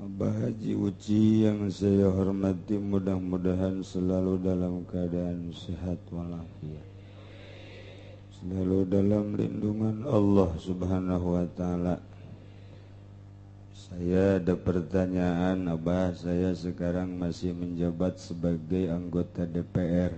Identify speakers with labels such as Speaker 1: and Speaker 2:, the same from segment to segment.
Speaker 1: Abah Haji Uci yang saya hormati, mudah-mudahan selalu dalam keadaan sehat walafiat, selalu dalam lindungan Allah Subhanahu wa Ta'ala. Saya ada pertanyaan, Abah. Saya sekarang masih menjabat sebagai anggota DPR.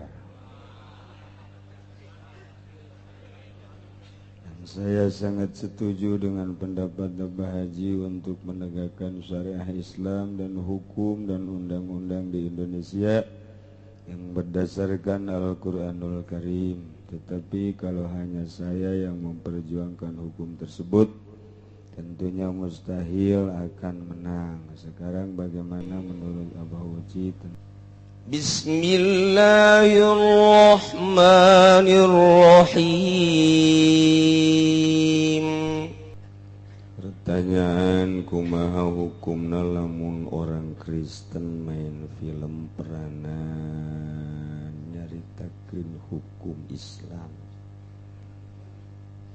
Speaker 1: Saya sangat setuju dengan pendapat Abah Haji untuk menegakkan syariah Islam dan hukum dan undang-undang di Indonesia yang berdasarkan Al-Quranul Karim. Tetapi kalau hanya saya yang memperjuangkan hukum tersebut, tentunya mustahil akan menang. Sekarang bagaimana menurut Abah Uci?
Speaker 2: Bismillahirrahmanirrahim.
Speaker 1: Pertanyaan, kumaha hukumna lamun orang Kristen main film peranan nyaritakeun hukum Islam,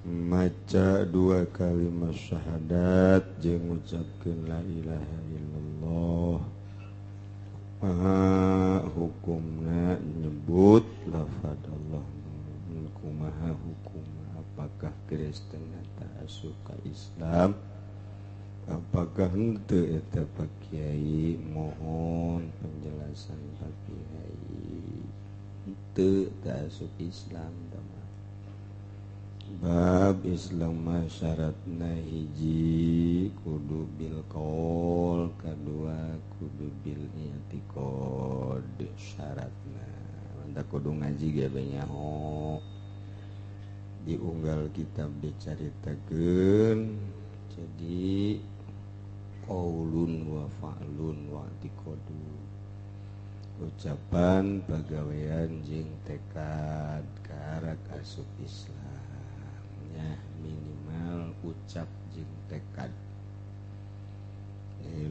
Speaker 1: maca dua kalimat syahadat jeung ngucapkeun la ilaha illallah? Maha hukumna nyebut lafadz Allah? Kumaha hukumna? Apakah Kristen eta asup ka Islam? Apakah henteu eta Pak Kiai? Mohon penjelasan Pak Kiai. Henteu teu asup Islam tah. Bab Islam mah syaratna hiji kudu bil qaul, kadua kudu bil i'tiqad syaratna. Mantap kudu ngaji ge bae nyaho. Diunggal kitab dicaritakeun jadi qaulun wa fa'lun wa i'tiqadu. Ucapan, pagawean jeung tekad karak asup Islam. Ya, minimal ucap jeung tekad.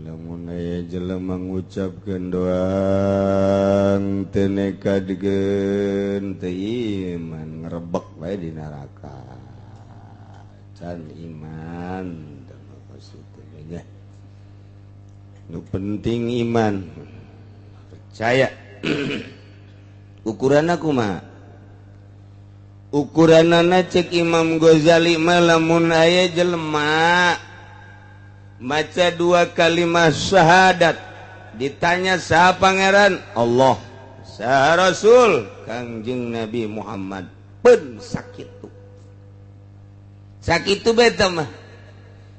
Speaker 1: Lamun aya jelema ngucapkeun doang teu nekadkeun, teu iman, ngrebek bae di neraka. Can iman teh maksudna. Nu penting iman, percaya. Ukuranna kumaha? Ukuranana cek Imam Ghazali mah lamun aya jelema maca dua kalimat syahadat, ditanya saha pangeran? Allah. Saha Rasul? Kangjeng Nabi Muhammad. Pun sakitu. Sakitu beta mah.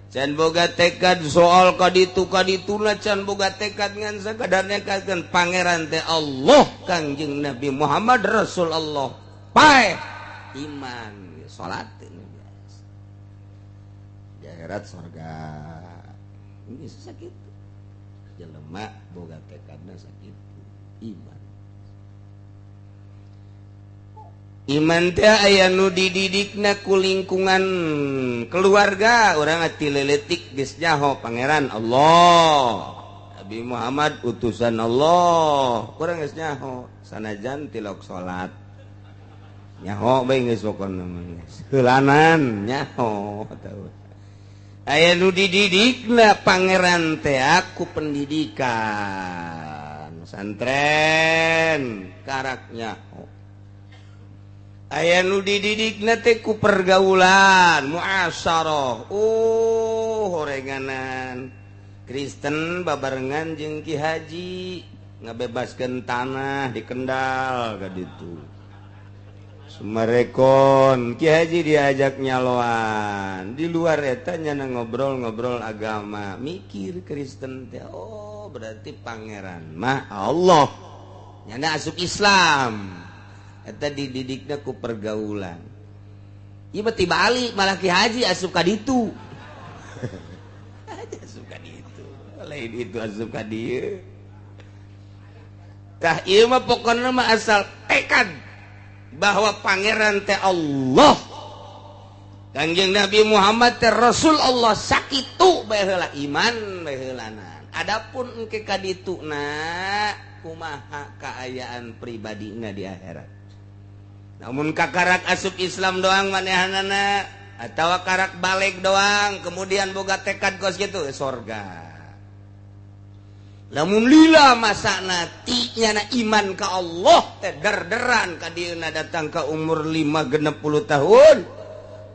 Speaker 1: Can boga tekad soal kaditu kadituna, can boga tekad ngan sakadar nekadkeun pangeran teh Allah, Kangjeng Nabi Muhammad Rasul Allah. Paeh iman, salat ini biasa. Di akhirat surga. Ini sakit. Jelema boga tekadna sakit iman. Iman teh aya nu dididikna ku lingkungan keluarga. Urang ati leutik geus nyaho pangeran Allah, Nabi Muhammad utusan Allah. Urang geus nyaho sanajan tilok salat. Nyaho bae geus pokona mah geus heulanan nyaho tahu. Aya nu dididikna pangeran teh aku pendidikan pesantren karak nyaho. Aya nu dididikna teh ku pergaulan muasyarah. Horenganan Kristen babarengan jeung Ki Haji ngabebaskeun tanah di Kendal ka ditu. Sumarekon Ki Haji diajak nyaloan di luar eta nyana ngobrol-ngobrol agama, mikir Kristen teh, oh berarti pangeran mah Allah, nyana asup Islam. Eta dididikna ku pergaulan. Ieu mah tibali malah Ki Haji asup ka ditu. Asup ka ditu. Lain itu asup ka dieu. Tah ieu mah pokona mah asal tekad bahwa pangeran teh Allah, Kangjeng Nabi Muhammad teh Rasul Allah, sakitu bae heula iman bae heulanan. Adapun engke ka dituna kumaha kaayaan pribadina di akhirat. Namun kakarak asup Islam doang manehanana atawa karak balik doang kemudian boga tekad kos gitu sorga. Lamun lila masana ti nyana iman ka Allah teh derderan ka dieuna datang ka umur 5 60 tahun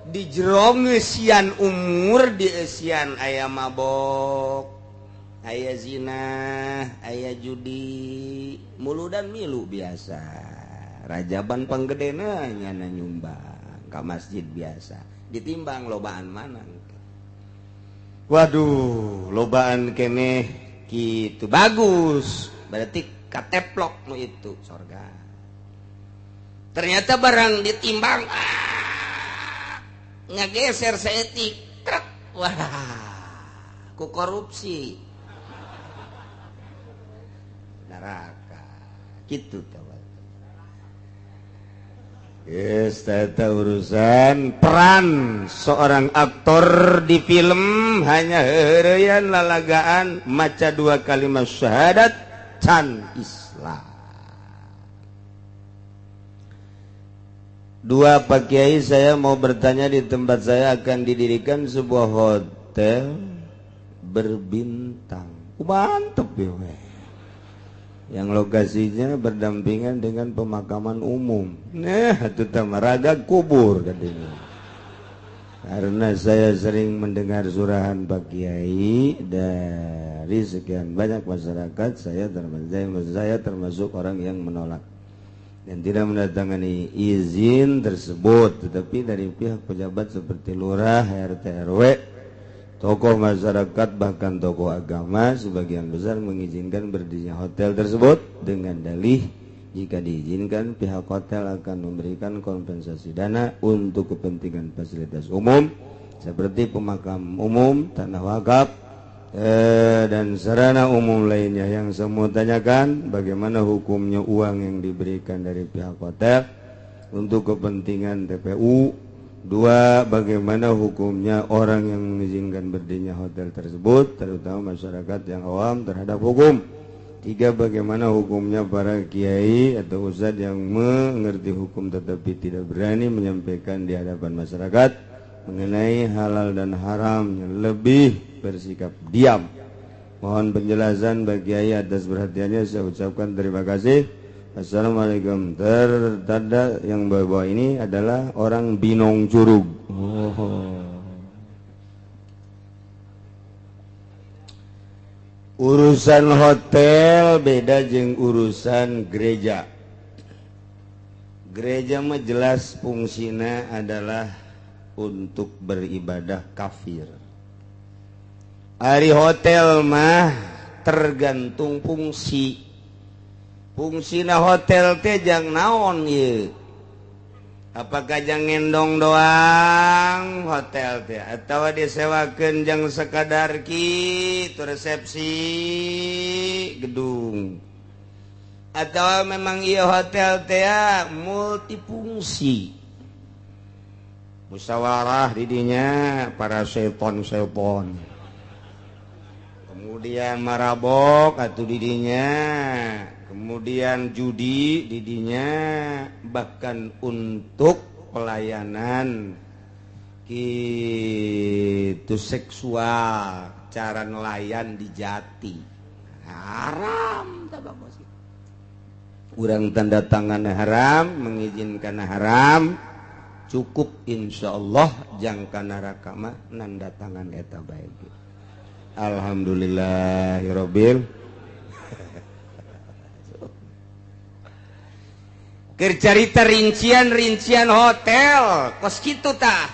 Speaker 1: di jero ngeusian umur, dieusian aya mabok, aya zina, aya judi, muludan milu biasa, rajaban panggedena nyana nyumbang ka masjid biasa, ditimbang lobaan mana? Waduh, lobaan keneh gitu, bagus, berarti kateplok nu itu sorga. Ternyata barang ditimbang, ah, ngageser saeutik truk, wah, ku korupsi neraka gitu. Yes, tata urusan peran seorang aktor di film hanya heureuyan lalagaan maca dua kalimat syahadat can Islam. Dua, Pak Kiai, saya mau bertanya, di tempat saya akan didirikan sebuah hotel berbintang. Mantep ya, yang lokasinya berdampingan dengan pemakaman umum. Nah, itu raga kubur katanya. Karena saya sering mendengar surahan Pak Kiai dari sekian banyak masyarakat, saya termasuk orang yang menolak dan tidak mendatangani izin tersebut. Tetapi dari pihak pejabat seperti lurah, RT, RW, tokoh masyarakat, bahkan tokoh agama sebagian besar mengizinkan berdirinya hotel tersebut dengan dalih jika diizinkan, pihak hotel akan memberikan kompensasi dana untuk kepentingan fasilitas umum seperti pemakam umum, tanah wakaf, dan sarana umum lainnya. Yang saya mau tanyakan, bagaimana hukumnya uang yang diberikan dari pihak hotel untuk kepentingan TPU? Dua, bagaimana hukumnya orang yang mengizinkan berdirinya hotel tersebut, terutama masyarakat yang awam terhadap hukum? Tiga, bagaimana hukumnya para kiai atau ustadz yang mengerti hukum tetapi tidak berani menyampaikan di hadapan masyarakat mengenai halal dan haram, lebih bersikap diam? Mohon penjelasan bagi kiai. Atas perhatiannya saya ucapkan terima kasih. Assalamualaikum. Tertanda yang bawah ini adalah orang Binong Curug. Oh. Urusan hotel beda jeng urusan gereja. Gereja mah jelas fungsinya adalah untuk beribadah kafir. Ari hotel mah tergantung fungsi. Fungsina hotel teh jang naon ye? Apakah jang ngendong doang hotel teh atau disewakeun jang sekadar kitu resepsi gedung, atau memang iya hotel teh multifungsi, musyawarah didinya para seton-seton, kemudian marabok atau didinya, kemudian judi didinya, bahkan untuk pelayanan gitu seksual, cara nelayan di jati haram. Urang tanda tangan haram, mengizinkan haram, cukup insya Allah jangka neraka mah nanda tangan eta baik. Alhamdulillahirobbil. Carita rincian-rincian hotel kos kitu tah,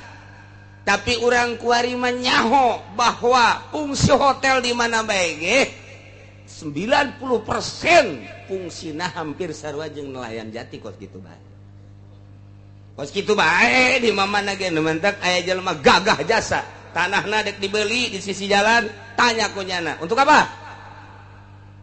Speaker 1: tapi urang kuari menyaho bahwa fungsi hotel di mana baik 90% fungsina hampir sarua jeung nelayan jati, kos kitu bae, kos kitu bae. Di mana ge nu mentak aya jelema gagah jasa, tanahna dek dibeli di sisi jalan, tanya ku nyana, "Untuk apa?"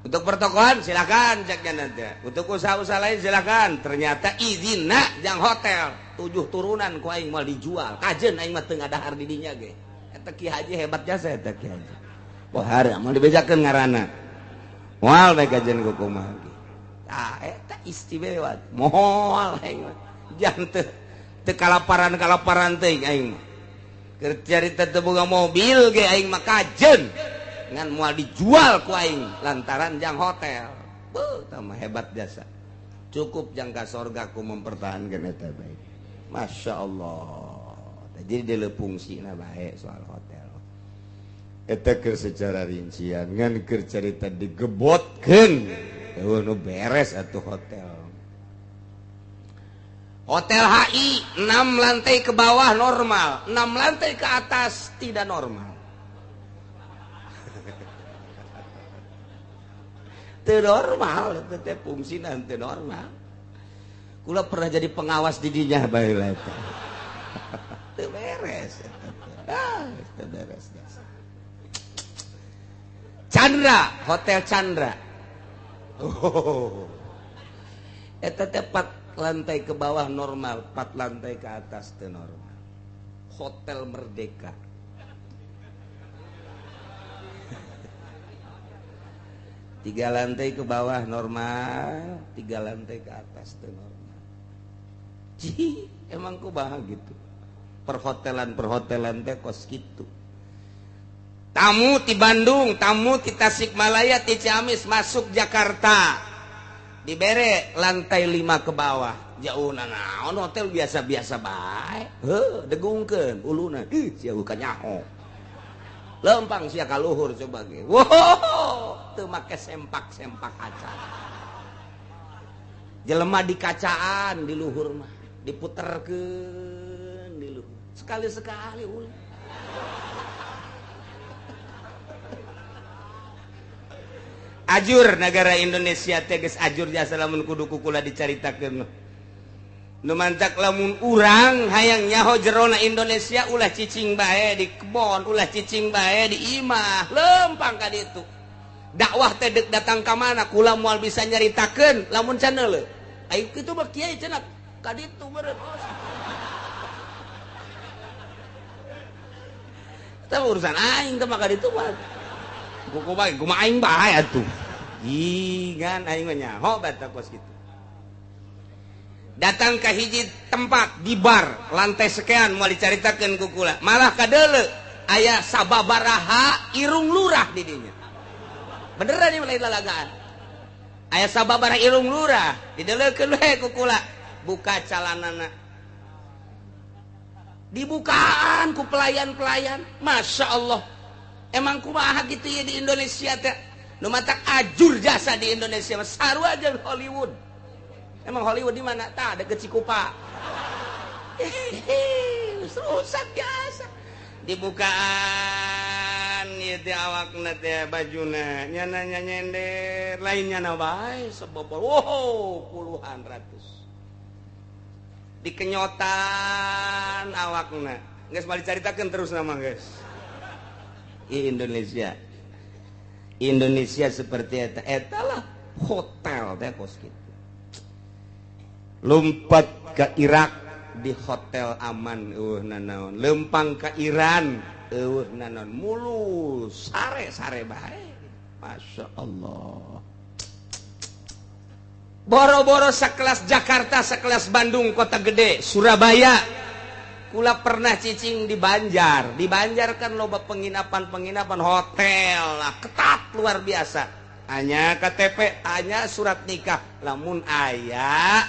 Speaker 1: "Untuk pertokoan silakan," cek nanti, "untuk usaha-usaha lain silakan." Ternyata izin jang hotel, tujuh turunan ku aing mau dijual, kajen aing mah teu ngadahar di dinya ge. Eta Ki Haji hebat jasa, eta Ki Haji pohar mau dibejakeun ngaranna, moal bae kajen ku kumaha ge. Tah, eta istimewa, moal aing mah jang teu teu kalaparan-kalaparan teuing. Aing mah keur carita teu boga mobil ge aing mah kajen. ngan moal dijual ku aing lantaran jang hotel. Beuh, tah mah hebat jasa. Cukup jangka sorga ku mempertahankan eta bae. Masya Allah. Jadi deuleu fungsina bae soal hotel. Eta keur secara rincian ngan keur carita digebotkeun. Eueuh nu beres atuh hotel. Hotel HI 6 lantai ke bawah normal, 6 lantai ke atas tidak normal. Teu normal, teu teh fungsina teu normal. Kula pernah jadi pengawas di dinya baheula eta. Teu beres eta teh. Ah, teu beres. Chandra, Hotel Chandra. Oh. Eta teh 4 lantai ke bawah normal, 4 lantai ke atas teu normal. Hotel Merdeka. 3 lantai ke bawah normal, 3 lantai ke atas teu normal. Cih, emang kumaha gitu. Perhotelan-perhotelan teh kos kitu. Tamu ti Bandung, tamu ti Tasikmalaya, ti Ciamis masuk Jakarta. Dibere lantai 5 ke bawah. Jauh naon hotel biasa-biasa bae. Heuh, degungkeun uluna. Ih, sia bukan nyaho. Lempang sia ka luhur coba ge. Wow, teu make sempak-sempak kaca. Jelema di kacaan di luhur mah, diputerkeun di luhur. Sekali-sekali ulah. Ajur negara Indonesia teh geus ajur jasa lamun kudu kukula dicaritakeun. Nu mantak lamun urang hayang nyaho jerona Indonesia ulah cicing bae di kebon, ulah cicing bae di imah, lempang ka ditu. Dakwah teh deuk datang ka mana kula moal bisa nyaritakeun lamun can neuleuh. Ayo kitu mah kiai cenah ka ditu meureun. Eta urusan aing teh mah ka ditu mah. Kuku bae kumaha aing bae atuh. Ih, ngan aing mah nyaho bae kos kitu. Datang ke hiji tempat di bar lantai sekian moal dicaritakeun ku kula. Malah kadeuleu aya sababaraha irung lurah di dinya. Beneran ieu lain lalagaan. Aya sababaraha irung lurah dideuleukeun we ku kula. Buka calanana. Dibukaan ku pelayan-pelayan. Masya Allah. Emang kumaha gitu ya di Indonesia teh. Nu matak ajur jasa di Indonesia mah sarua jeung Hollywood. Emang Hollywood di mana? Tah deket Cikupa. Rusak biasa. Dibukaan ieu teh awakna teh bajuna, nyana nyender, lain nyana bae sebobol. Wow, puluhan ratus. Dikenyotan awakna. Geus bali caritakeun terus nama geus. Indonesia. Indonesia seperti eta. Eta lah hotel teh kos kitu. Lompat ke Irak di hotel aman eueuh nanaon. Lempang ke Iran eueuh nanaon. Mulus sare-sare bae. Masya Allah. Boro-boro sekelas Jakarta, sekelas Bandung, kota gede, Surabaya. Kula pernah cicing di Banjar. Di Banjar kan loba penginapan-penginapan hotel lah, ketat luar biasa. Hanya KTP, hanya surat nikah. Lamun aya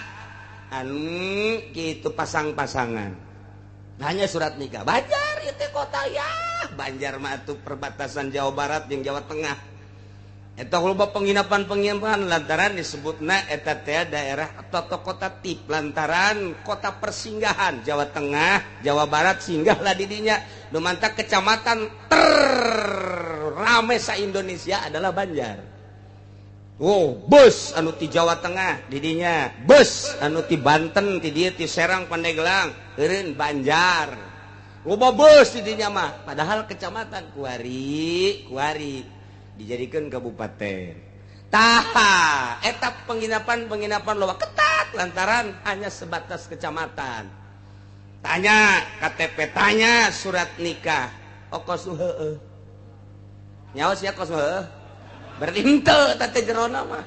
Speaker 1: anu gitu pasang-pasangan. Hanya surat nikah. Banjar itu kota ya. Banjar mah atuh perbatasan Jawa Barat jeung Jawa Tengah. Eta loba penginapan-penginapan lantaran disebutna eta teh daerah atau kota tip lantaran kota persinggahan Jawa Tengah, Jawa Barat singgahlah di dinya. Nu mantak kecamatan terrame sa Indonesia adalah Banjar. Wow, bus anu ti Jawa Tengah di dinya, bus anu ti Banten ti dieu ti Serang Pandeglang, eureun Banjar. Loba bus di dinya mah, padahal kecamatan kuari, kuari dijadikan kabupaten. Taha, etap penginapan-penginapan loba ketat lantaran hanya sebatas kecamatan. Tanya KTP, tanya surat nikah. Oh kos heueuh. Nyaho sia kos heueuh. Berarti henteu eta teh jerona mah.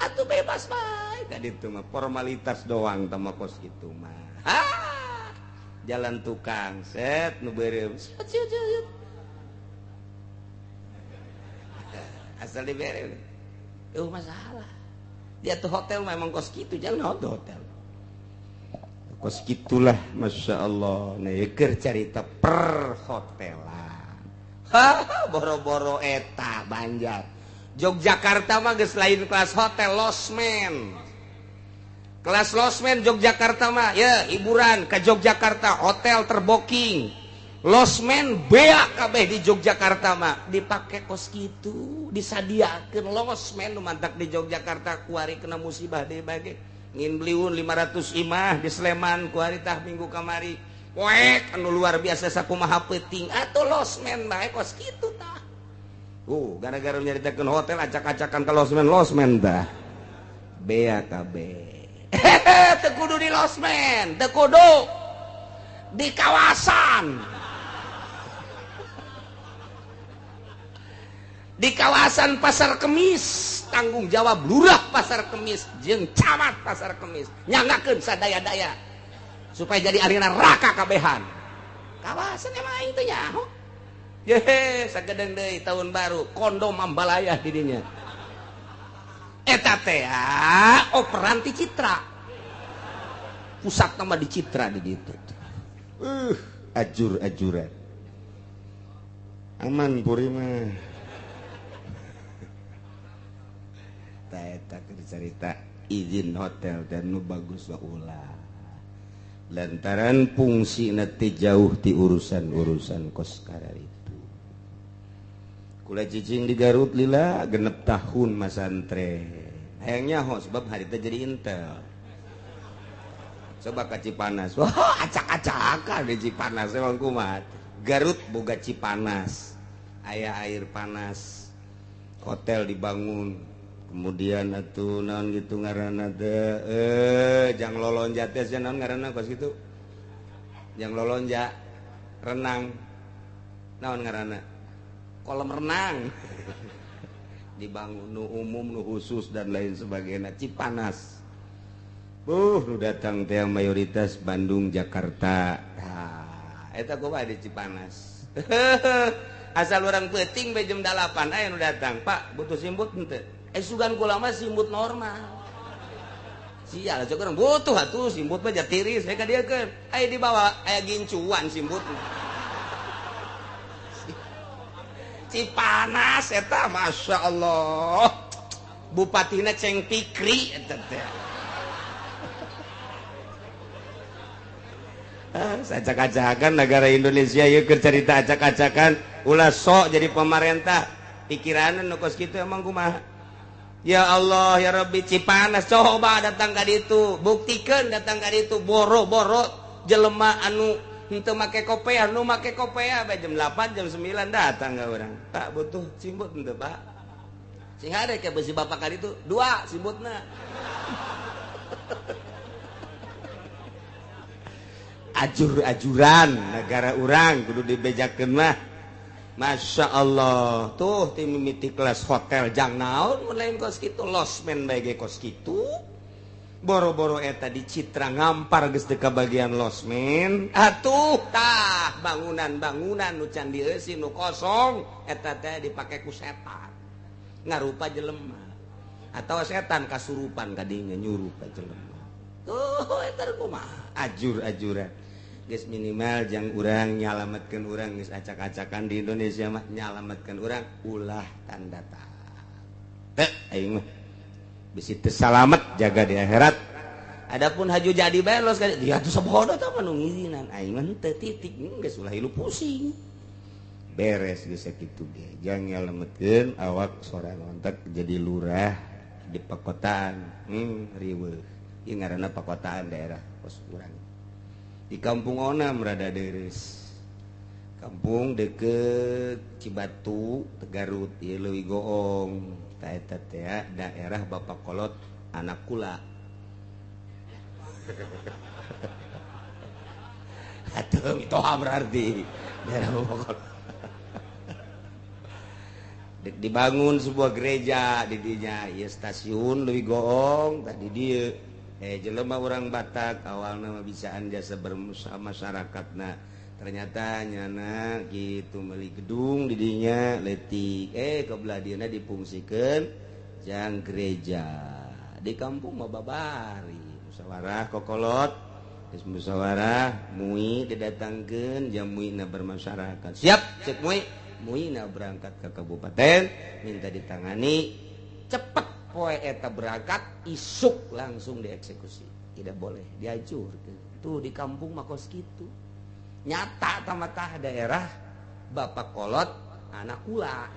Speaker 1: Atuh bebas bae. Tadi itu mah formalitas doang tah mah kos kitu mah. Ha! Jalan tukang set nu beureum. Siut siut siut. Asal dibere. Eueuh masalah. Dia tuh hotel memang kos kitu, jangan hotel. Kos gitulah, Masya Allah. Nah, keur carita perhotelan. Hah, boro-boro eta Banjar. Yogyakarta mah geus lain kelas hotel, losmen. Kelas losmen Yogyakarta mah, ya hiburan ke Yogyakarta, hotel terboking. Losmen beak kabeh di Yogyakarta mah dipake kos kitu, disadiakeun losmen nu mantak di Yogyakarta kuari kena musibah deui bage. Ngin beliun 500 imah di Sleman kuari tah minggu kamari. Poek anu luar biasa sakumaha peuting atuh losmen bae kos kitu tah. Gara-gara nyaritakeun hotel acak-acakan ke losmen losmen tah. Bea kabeh. Teu kudu di losmen, teu kudu di kawasan. Di kawasan Pasar Kemis, tanggung jawab lurah Pasar Kemis jeung camat Pasar Kemis nyangakeun sadaya-daya supaya jadi ahli neraka kabehan. Kawasan emang aing teh nyaho. Yehe, sagedeng deui tahun baru kondom ambalaya di dinya. Eta teh operan ti Citra. Pusat nama di Citra di ditu. Ajur-ajuran. Aman puri mah. Eta cerita izin hotel dan nu bagus wa ulah lantaran fungsi nanti jauh di urusan-urusan kos karar itu. Kula cicing di Garut lila 6 tahun masantren hayang nyaho sebab harita jadi intel. Coba ka Cipanas, wah acak-acakan di Cipanas emang kumaha. Garut boga Cipanas, aya air panas, hotel dibangun. Kemudian atuh naon gitu ngaranna teh jang lolonja teh naon ngaranna kos kitu? Jang lolonja renang naon ngaranna? Kolam renang. Dibangun nu umum nu khusus dan lain sebagainya. Cipanas. Nu datang teh mayoritas Bandung, Jakarta. Tah, eta kumaha di Cipanas. Asal orang peuting bae jam 8 aya nu datang, "Pak, butuh simbut henteu?" Sugan kula mah simbut normal. Sial, cek urang butuh atuh simbut mah jatiris we ka dieu keun. Aya dibawa aya gincuan simbut. Cipanas eta Masya Allah. Bupatina Ceng Pikri eta teh. Acak-acakan negara Indonesia ieu keur carita acak-acakan ulah sok jadi pemerintah. Pikiranna nu kos kitu emang kumaha? Ya Allah ya Rabbi Cipanas coba datang ka ditu, buktikeun datang ka ditu boro-boro jelema anu henteu make kopea, nu make kopea bae jam 8 jam 9 datang ka urang. Pak butuh simbut henteu Pak? Sing hade ke besi bapak ka ditu, 2 simbutna. Ajur-ajuran negara urang kudu dibejakeun mah. Masya Allah tuh tim mimiti kelas hotel jang naon mun lain kos kitu losmen bae ge kos kitu boro-boro eta di Citra ngampar geus teu kabagian losmen atuh tah bangunan-bangunan nu can dieusi nu kosong eta teh dipake ku setan ngarupa jelema atawa setan kasurupan kadinya nyurupa jelema tuh eta kumaha ajur-ajuran. Geus minimal jang urang nyalametkeun urang geus acak-acakan di Indonesia mah nyalametkeun urang ulah tanda teu aing mah bisi teu salamet jaga di akhirat. Adapun haju jadi bae los ka dia tuh sabodo tah mah nu ngizinan aing mah teu titik geus ulah hilu pusing. Beres geus sakitu ge jang nyalametkeun awak sorangan jadi lurah di pakotaan riweuh ieu ngaranna pakotaan daerah kos urang. Di kampung Onam rada deres. Kampung deket Cibatu, Tegarut, ieu leuwih goong. Ta eta teh daerah Bapak Kolot anak kula. Atuh mitoha berarti daerah Bapak Kolot. Dek dibangun sebuah gereja di dinya, ieu stasiun leuwih goong tadi dieu. Jelema orang Batak awalna mah bisaan jasa bermusyarakatna Ternyata nyana gitu meuli gedung di dinya leutik kebelah dieuna dipungsikeun jang gereja. Di kampung mah babari musyawarah kokolot geus musyawarah mui didatangkeun jam muina bermasyarakat. Siap cek mui, muina berangkat ke kabupaten minta ditangani cepet poe eta berangkat isuk langsung dieksekusi. Tidak boleh diajurkeun. Tuh di kampung mah kos kitu. Nyata tamatah daerah bapak kolot anak kula.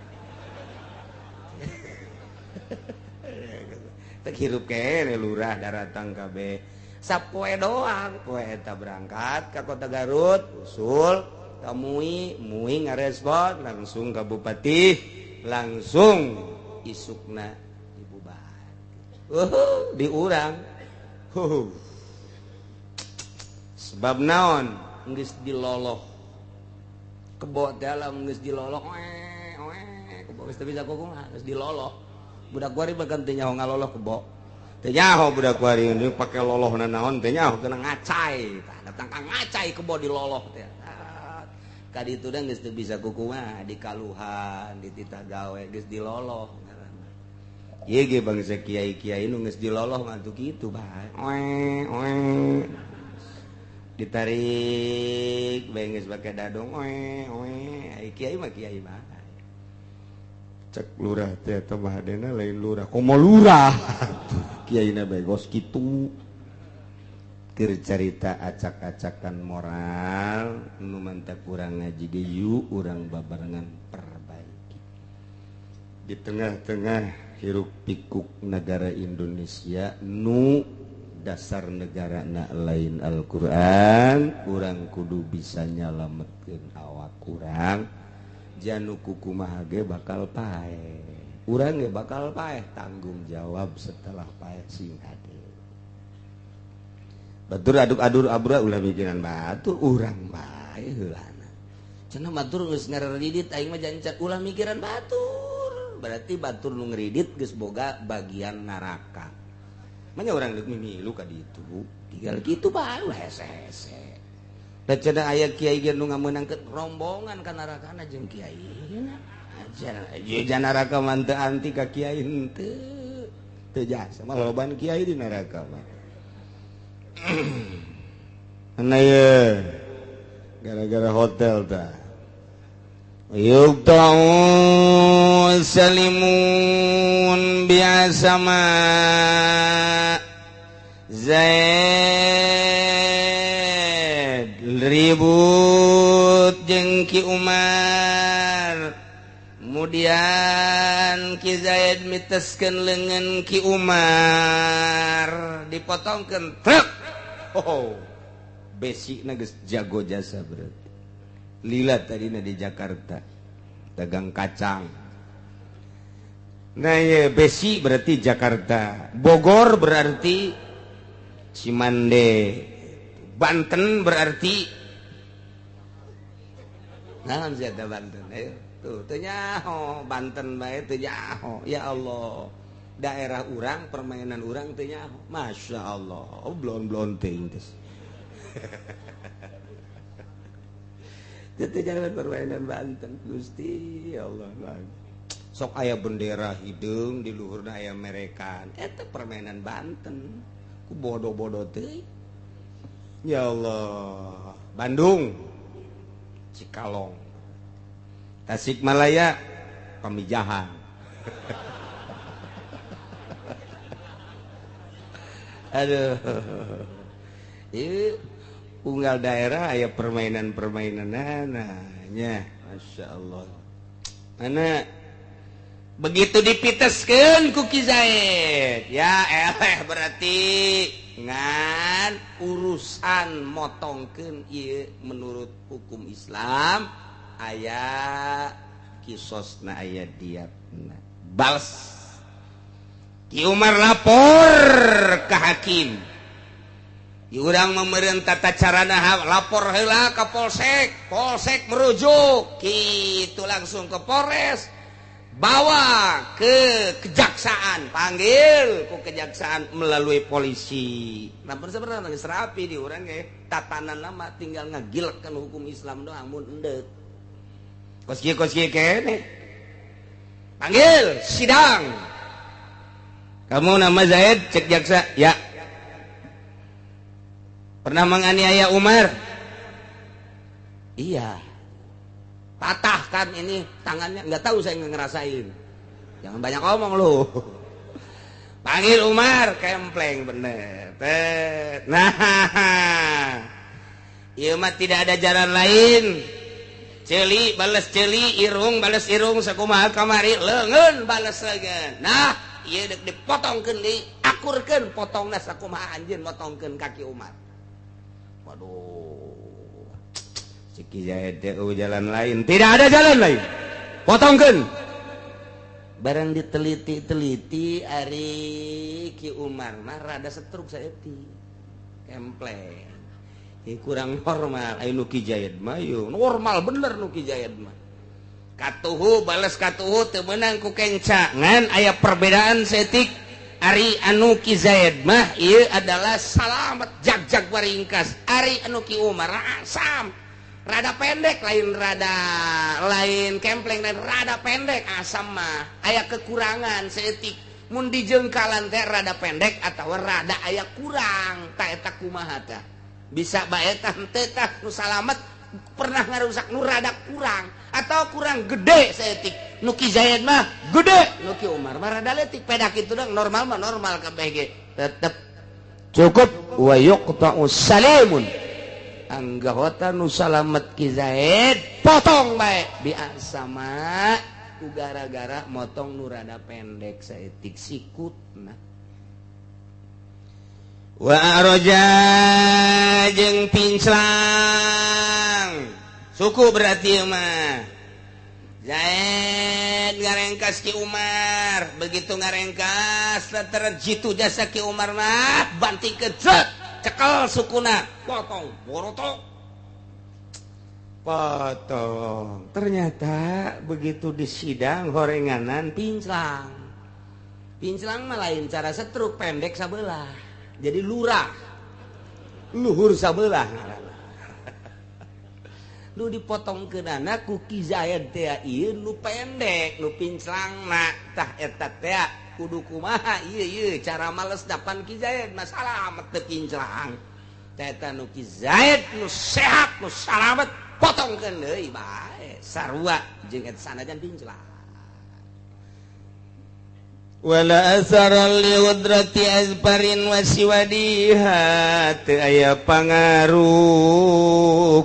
Speaker 1: Terhirup kene lurah daratang kabeh sapoe doang poe eta berangkat ka kota Garut usul ka mui mui ngarespon langsung ka bupati langsung isukna dibubar. Di urang sebab naon geus diloloh kebo dalam geus diloloh kebo geus teu bisa kumaha geus diloloh budak kuari bahkan teu nyaho ngaloloh kebo teu nyaho budak kuari ini pake lolohna naon teu nyaho kena ngacai tah datang ka ngacai kebo diloloh teh ka ditu da geus teu bisa kumaha dikaluhan dititah gawe geus diloloh ngaranna ieu ge bangsa kiai-kiai nu geus diloloh mah atuh kitu bae oe oe ditarik benges pakai dadong oe oe ai kiai mah kiai bae cek lurah teh eta mah hadena lain lurah komo lurah kiaina bae gos kitu keur carita acak-acakan moral nu mantap urang ngaji ge yuk urang babarengan perbaiki di tengah-tengah hiruk pikuk negara Indonesia nu dasar negara na lain Al-Qur'an urang kudu bisa nyalametkeun awak urang janu kukumaha ge bakal paeh urang ge bakal paeh tanggung jawab setelah paeh sing hade batur aduk-adur abra ulah mikiran batur urang bae heulana cenah batur geus ngareridit aing mah jancan ulah mikiran batur berarti batur nu ngeridit geus boga bagian neraka. Manya orang deuk mimilu ka ditu tinggal kitu bae hese-hese da cenah aya kiai ge nu ngameunangkeun rombongan ka narakana jeung kiai aja neraka mah teu anti ka kiai henteu teu jasa mah loban kiai di neraka mah. Nah ye gara-gara hotel tah yubta'u salimun biasama Zaid ribut jeung Ki Umar kemudian Ki Zaid miteskeun leungeun Ki Umar dipotongkeun truk oh besina geus jago jasa berarti lila tadina di Jakarta dagang kacang. Nah ya besi berarti Jakarta, Bogor berarti Cimande, Banten berarti naon sia teh Banten ayo tuh teu nyaho Banten bae teu nyaho ya Allah daerah urang permainan urang teu nyaho Masya Allah blon-blon teuing teh. Itu jangan permainan Banten Gusti ya Allah sok aya bendera hideung di luhurna aya merekan eta permainan Banten ku bodoh-bodoh teuing ya Allah. Bandung Cikalong Tasikmalaya Pamijahan. Aduh ieu unggal daerah aya permainan-permainan nya Masya Allah. Mana begitu dipiteskeun ku Ki Zaid ya eleh berarti ngan urusan motongkeun ieu menurut hukum Islam aya kisosna aya diatna bals Ki Umar lapor ke hakim. Urang memerintah tata carana lapor heula ka polsek, polsek merujuk kitu langsung ke Polres, bawa ke kejaksaan, panggil ku kejaksaan melalui polisi. Nah, sebenarnya geus rapi di urang ge. Tatanan nama tinggal ngagilkeun hukum Islam doang mun endek. Kos kieu kene. Panggil sidang. Kamu nama Zaid, cek jaksa. Ya. Pernah menganiaya Umar? Iya. Patah kan ini tangannya, nggak tahu saya nggak ngerasain. Jangan banyak ngomong lu. Panggil Umar, kempleng bener. Nah, ieu mah tidak ada jalan lain. Ceuli balas ceuli, irung balas irung, sakumaha kamari leungeun balas leungeun. Nah, ieu dek dipotongkeun deui, akurkeun potongna sakumaha anjeun motongkeun kaki Umar. Waduh. Cik Zaid teh jalan lain, tidak ada jalan lain. Potongkeun. Barang diteliti-teliti ari Ki Umar mah rada setruk saeutik. Kempleng. Ieu kurang normal, aya nu Ki Zaid mah ieu normal bener nu Ki Zaid mah. Katuhu balas katuhu teu meunang ku kenca, ngan aya perbedaan saeutik. Ari anu Ki Zaid mah ieu adalah salamet jag-jag waringkas. Ari anu Ki Umar asam. Rada pendek lain rada lain kempleng lain rada pendek asam mah aya kekurangan saeutik. Mun dijengkalan teh rada pendek atau rada aya kurang tah eta kumaha tah. Bisa bae tah henteu tah nu salamet pernah ngarusak nu rada kurang atau kurang gede saeutik. Nu Ki Zaid mah gede, nu Ki Umar mah rada leutik. Peda kitu dong normal mah normal kabeh ge. Tetep cukup wa yuqta'u salimun. Anggota nu salamet Ki Zaid potong bae biasa ku gara-gara motong nu rada pendek saeutik sikutna. Wa araja jeung pinclang suku berarti mah Zaid ngarengkas Ki Umar, begitu ngarengkas terjitu jasa Ki Umar mah banting kejet cekel sukuna potong borotok potong. Ternyata begitu disidang horenganan pinclang. Pinclang mah lain cara setruk pendek sabelah jadi lurah luhur sabelah ngaranna. Nu dipotongkeunana ku Ki Zaid teh ieu nu pendek nu pinclangna tah eta teh kudu kumaha ieu ieu cara males dapan Ki Zaid masalah amat teu pinclang. Teh eta nu Ki Zaid nu sehat nu salamet potongkeun deui bae sarua jeung eta sanajan pinclang. Wala asara li udrati azbarin wasiwadiha teu aya pangaruh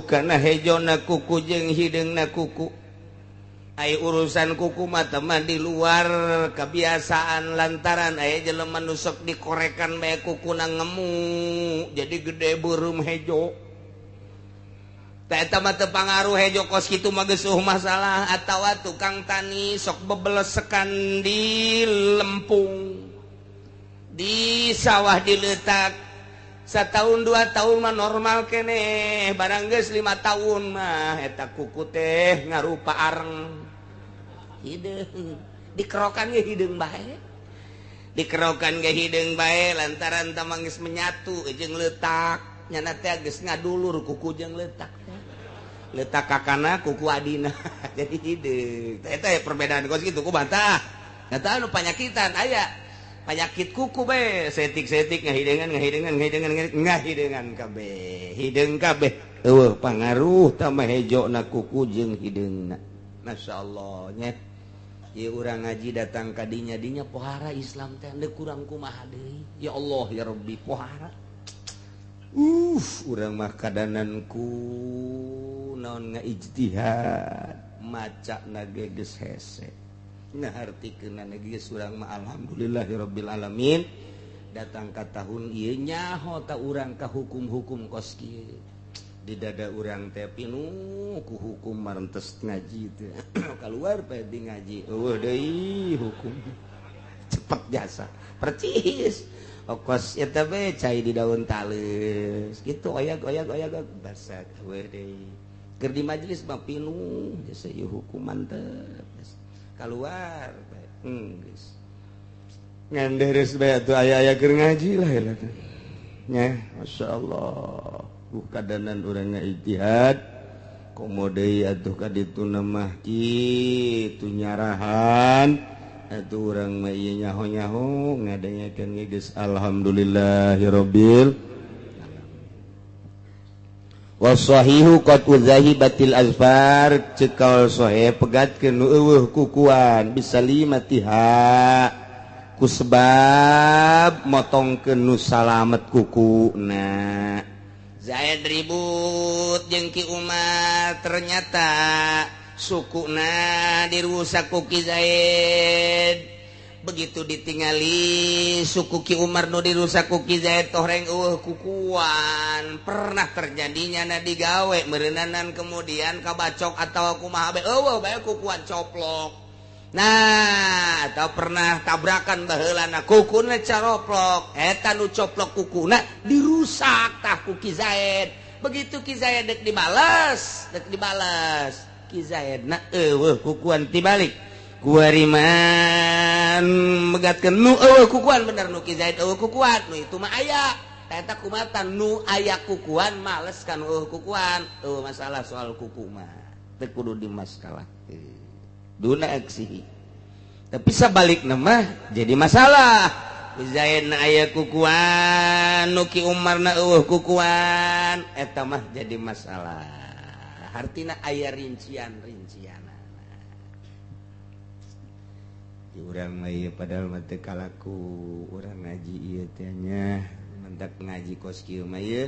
Speaker 1: kana hejona kuku jeung hideungna kuku. Ai urusan kuku mah teman di luar kebiasaan lantaran aya jelema nu sok dikorekan bae kukuna ngemu jadi gede beureum hejo. Tah eta mah teu pangaruh hejo kos kitu mah geus eueuh masalah. Atawa tukang tani sok bebelesekan di lempung di sawah diletak setahun 2 tahun mah normal keneh, barang geus 5 tahun mah eta kuku teh ngarupa areng hideung dikerokan ge hideung bae, dikerokan ge hideung bae lantaran tamang geus menyatu jeung leutak nyana teh geus ngadulur kuku jeung leutak letak kakana kuku adina jadi hideung. Eta perbedaan kos kitu ku bantah. Eta anu panyakitan aya penyakit kuku bae setik-setik ngahideungan ngahideungan ngahideungan ngahideungan kabeh hideung kabeh eueuh pangaruh tambah hejona kuku jeung hideungna. Masyaallah nya ieu urang ngaji datang ka dinya dinya pohara Islam teh deuk kurang kumaha deui. Ya Allah ya Rabbi pohara. Urang mah kadananku naon ngaijtihad maca na ge geus hese ngahartikeunna geus urang mah alhamdulillahirabbil alamin datang ka tahun ieu nyaho ta urang ka hukum-hukum kos kieu di dada urang teh pinuh ku hukum marentes ngaji teh kaluar bae di ngaji eueuh deui hukum cepet jasa percis okos eta bae cai di daun tales gitu oyag oyag oyag basa eueuh deui keur di majelis mah pinuh jasa ieu hukuman teh kaluar bae geus ngan deres bae atuh aya-aya keur ngaji lah eta nya masyaallah. Ku kadanan urang ijtihad komo deui atuh ka ditu mah kitu nyarahan atuh urang mah ieu nyaho-nyaho ngadengekeun geus alhamdulillahirabbil wasahihu qad uzahibatil azfar cekal sahih pegatkeun nu eueuh kukuan bisa limatiha ku sebab motongkeun nu salamet kukuna. Zaid ribut jeung Ki Umar ternyata sukuna dirusak ku Ki Zaid. Begitu ditingali suku Ki Umar nu dirusak ku Ki Zaid tohreng eueuh kukuan. Pernah terjadinya na digawe meureunnanan kemudian kabacok atawa kumaha bae eueuh bae kukuan coplok. Nah, atau pernah tabrakan baheulana kukuna caroplok, eta nu coplok kukuna dirusak tah ku Ki Zaid. Begitu Ki Zaid dek dibalas, Ki Zaid na eueuh kukuan tibalik. Kuariman megatkeun nu eueuh kukuan bener nu Ki Zaid eueuh kukuan, nu itu mah aya. Eta kumatan nu aya kukuan males kan eueuh kukuan. Eueuh masalah soal kuku mah teu kudu dimasalahkeun. Duna aksi. Tapi sabalik nama jadi masalah. Zaid na aya kukuan, nu Ki Umar na eueuh kukuan, eta mah jadi masalah. Hartina aya rincian-rincian. Di urang mah ieu padahal mah teu kalaku urang ngaji ieu teh nya, mentak ngaji kos kieu mah ieu.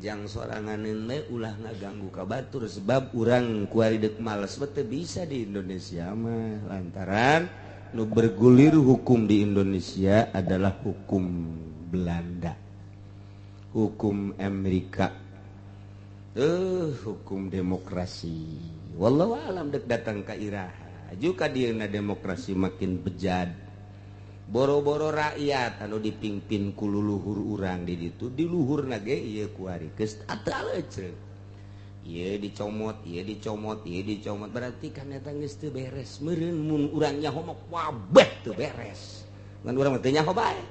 Speaker 1: Jang soranganeun we ulah ngaganggu ka batur sebab urang kuari deuk males mah teu bisa di Indonesia mah lantaran nu bergulir hukum di Indonesia adalah hukum Belanda, hukum Amerika, hukum demokrasi. Wallahu alam dek datang ka iraha juga dieuna demokrasi makin bejad. Boro-boro rakyat anu dipimpin ku luluhur urang di ditu di luhurna ge ieu kuari geus ateleceun. Ieu dicomot, ieu dicomot, ieu dicomot berarti kan eta geus teu beres. Meureun mun urang nyaho mah kabeh teu beres. Ngan urang mah teu nyaho bae.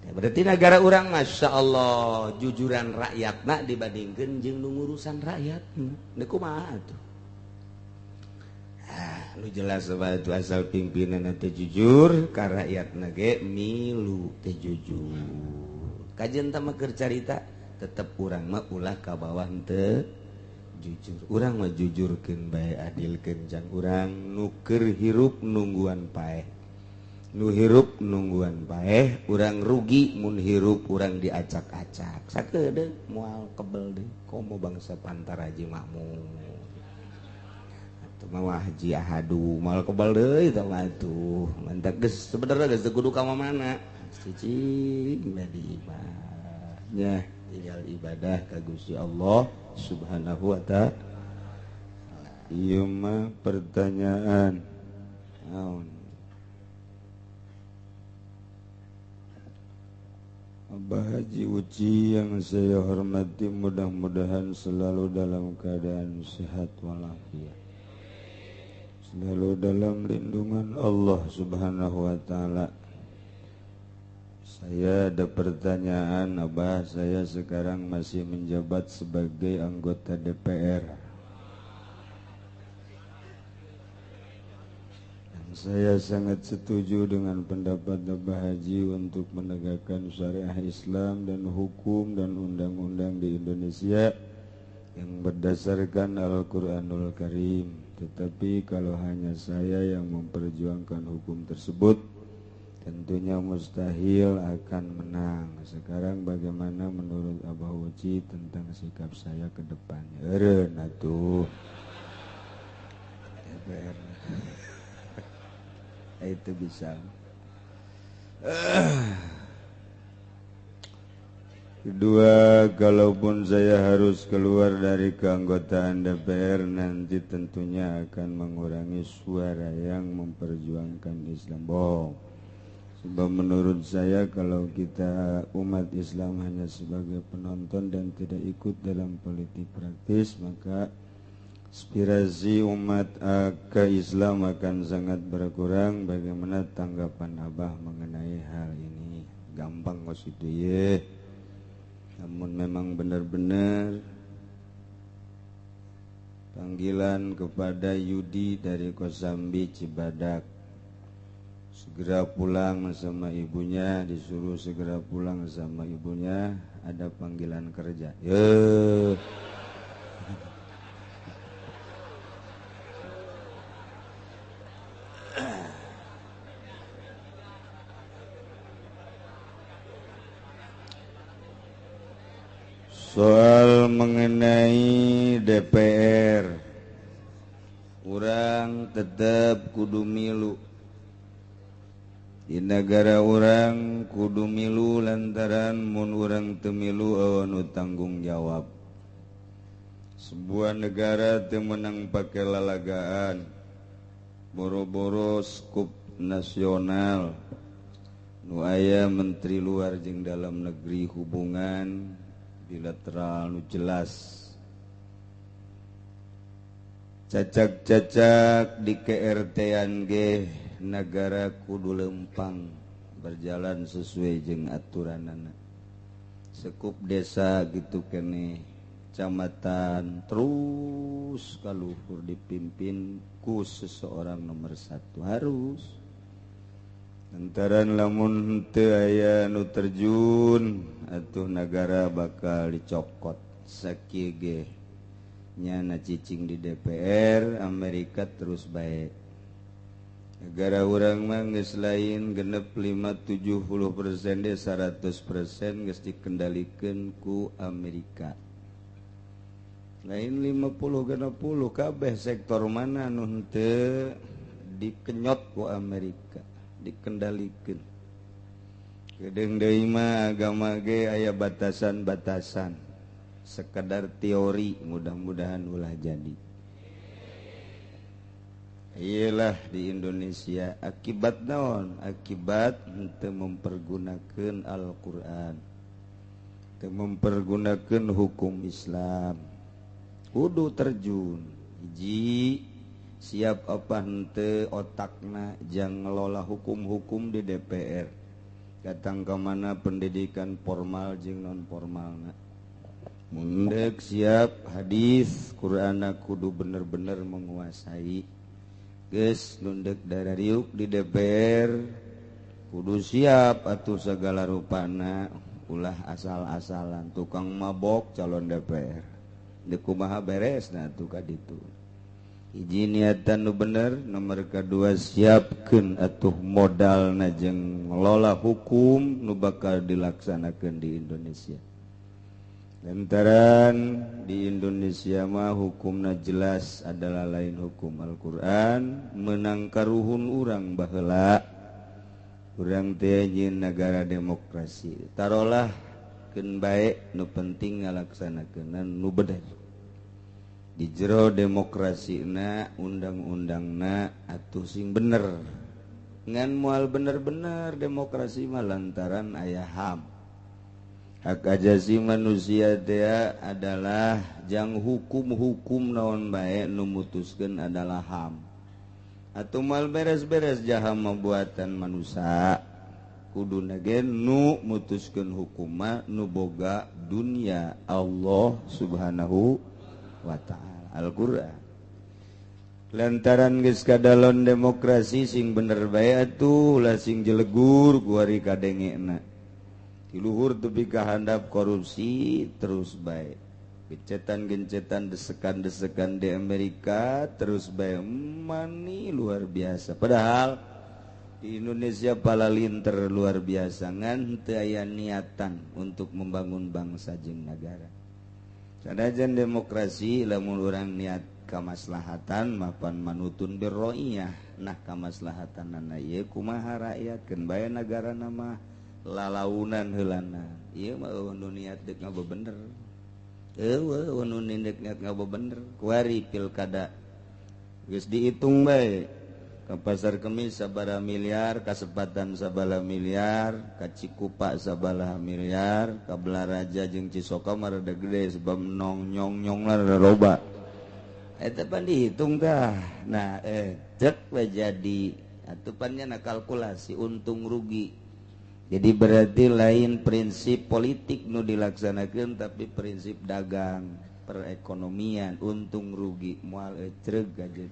Speaker 1: Ya, berarti negara urang Masya Allah jujuran rakyatna dibandingkeun jeung nu ngurusan rakyat. Deuk kumaha atuh? Lu jelas sebab itu asal pimpinan teh jujur ka rakyatna ge milu teh jujur. Kajen teh mah keur carita tetep urang mah ulah ka bawah teu jujur. Urang mah jujurkeun bae adilkeun jang urang nu keur hirup nungguan paeh. Nu hirup nungguan paeh urang rugi mun hirup urang diacak-acak. Sakedeung moal kebel deui komo bangsa Pantaraji Makmur. Mah haji ahadu mal kebal deui tah mah tuh mantak geus sebenarnya geus teu kudu ka mana cicing di imah nya tinggal ibadah ka Gusti Allah Subhanahu wa taala. Ieu mah pertanyaan naon Abah Haji Uci yang saya hormati, mudah-mudahan selalu dalam keadaan sehat walafiat, selalu dalam lindungan Allah Subhanahu wa taala. Saya ada pertanyaan Abah, saya sekarang masih menjabat sebagai anggota DPR. Dan saya sangat setuju dengan pendapat Abah Haji untuk menegakkan syariah Islam dan hukum dan undang-undang di Indonesia yang berdasarkan Al-Quranul Karim. Tetapi kalau hanya saya yang memperjuangkan hukum tersebut, tentunya mustahil akan menang. Sekarang bagaimana menurut Abah Uci tentang sikap saya ke depannya? Eureun atuh. DPR. Itu bisa. Kedua, kalaupun saya harus keluar dari keanggotaan DPR, nanti tentunya akan mengurangi suara yang memperjuangkan Islam. Bohong. Sebab menurut saya kalau kita umat Islam hanya sebagai penonton dan tidak ikut dalam politik praktis, maka aspirasi umat ke Islam akan sangat berkurang. Bagaimana tanggapan Abah mengenai hal ini? Gampang kok itu ye. Namun memang benar-benar panggilan kepada Yudi dari Kosambi Cibadak, segera pulang sama ibunya, disuruh segera pulang sama ibunya, ada panggilan kerja. Ye. Soal mengenai DPR, urang tetap kudu milu. Di negara urang kudu milu lantaran mun urang teu milu eueuh nu tanggung jawab. Sebuah negara teu meunang pake lalagaan, boro-boro skup nasional. Nu aya menteri luar jeung dalam negeri hubungan bilateral nu jelas. Cacak-cacak di KRT-an ge negara kudu lempang berjalan sesuai jeung aturanana. Sekup desa gitu keneh, camatan terus kaluhur dipimpin ku seseorang nomor satu harus. Lantaran lamun teu aya nu terjun atuh negara bakal dicokot sakieu ge nyana cicing di DPR Amerika terus bae. Negara urang mah geus lain genep 5-70% deh 100% geus dikendalikeun ku Amerika. Lain 50-60 kabeh sektor mana nu henteu dikenyot ku Amerika, dikendalikan. Kedeung deui mah agama ge aya batasan-batasan, sekedar teori, mudah-mudahan ulah jadi. Iyalah di Indonesia akibat naon? Akibat henteu mempergunakeun Al-Qur'an, henteu mempergunakeun hukum Islam. Kudu terjun hiji siap apa henteu otakna jang ngelola hukum-hukum di DPR. Datang ke mana pendidikan formal jeung non formalna. Mundek siap hadis Qur'anna kudu bener-bener menguasai. Geus nundek darariuk di DPR kudu siap atuh segala rupana, ulah asal-asalan tukang mabok calon DPR. Deuk kumaha beresna atuh ka ditu. Hiji niatan nu bener, nomor kedua siapkeun atuh modalna jeung ngelola hukum nu bakal dilaksanakeun di Indonesia. Lantaran di Indonesia mah hukumna jelas adalah lain hukum Al-Qur'an, menang karuhun urang baheula. Urang teh nyieun nagara demokrasi. Tarolah keun bae nu penting ngalaksanakeunna nu bener. Di jero demokrasina undang-undangna atuh sing bener. Ngan moal bener-bener demokrasi mah lantaran aya HAM. Hak ajasi manusia teh adalah jang hukum-hukum naon bae nu mutuskeun adalah HAM. Atuh moal beres-beres jaha buatan manusia. Kuduna ge nu mutuskeun hukum mah nu boga dunia Allah Subhanahu wa ta'ala Al-Qur'an. Lantaran geus kadalon demokrasi sing bener bae atuh ulah sing jelegur kuari kadengena. Di luhur tepi ka handap korupsi terus bae. Gencetan-gencetan desekan-desekan di Amerika terus bae, mani luar biasa. Padahal di Indonesia palalinter luar biasa ngan teu aya niatan untuk membangun bangsa jeung nagara. Sanajan demokrasi lamun urang niat kamaslahatan mapan manutun birroiyah. Nah kamaslahatanana ieu kumaha rakyat keun bae nagarana mah lalaunan heulana. Ieu mah eueuh nu niat deuk ngabebener. Eueuh nu niat ngabebener. Kuari pilkada geus diitung bae. Ka Pasar Kemis sabaraha miliar, Kasepatan sabaraha miliar, ka Cikupa sabaraha miliar, ka Belaraja jeung Cisoka mah rada gede sebab nong nyong nyong lah rada loba. Eta pan dihitung tah. Nah, cek we jadi atuh pan nya kalkulasi untung rugi. Jadi berarti lain prinsip politik nu dilaksanakan, tapi prinsip dagang, perekonomian, untung rugi, moal ecreg aja.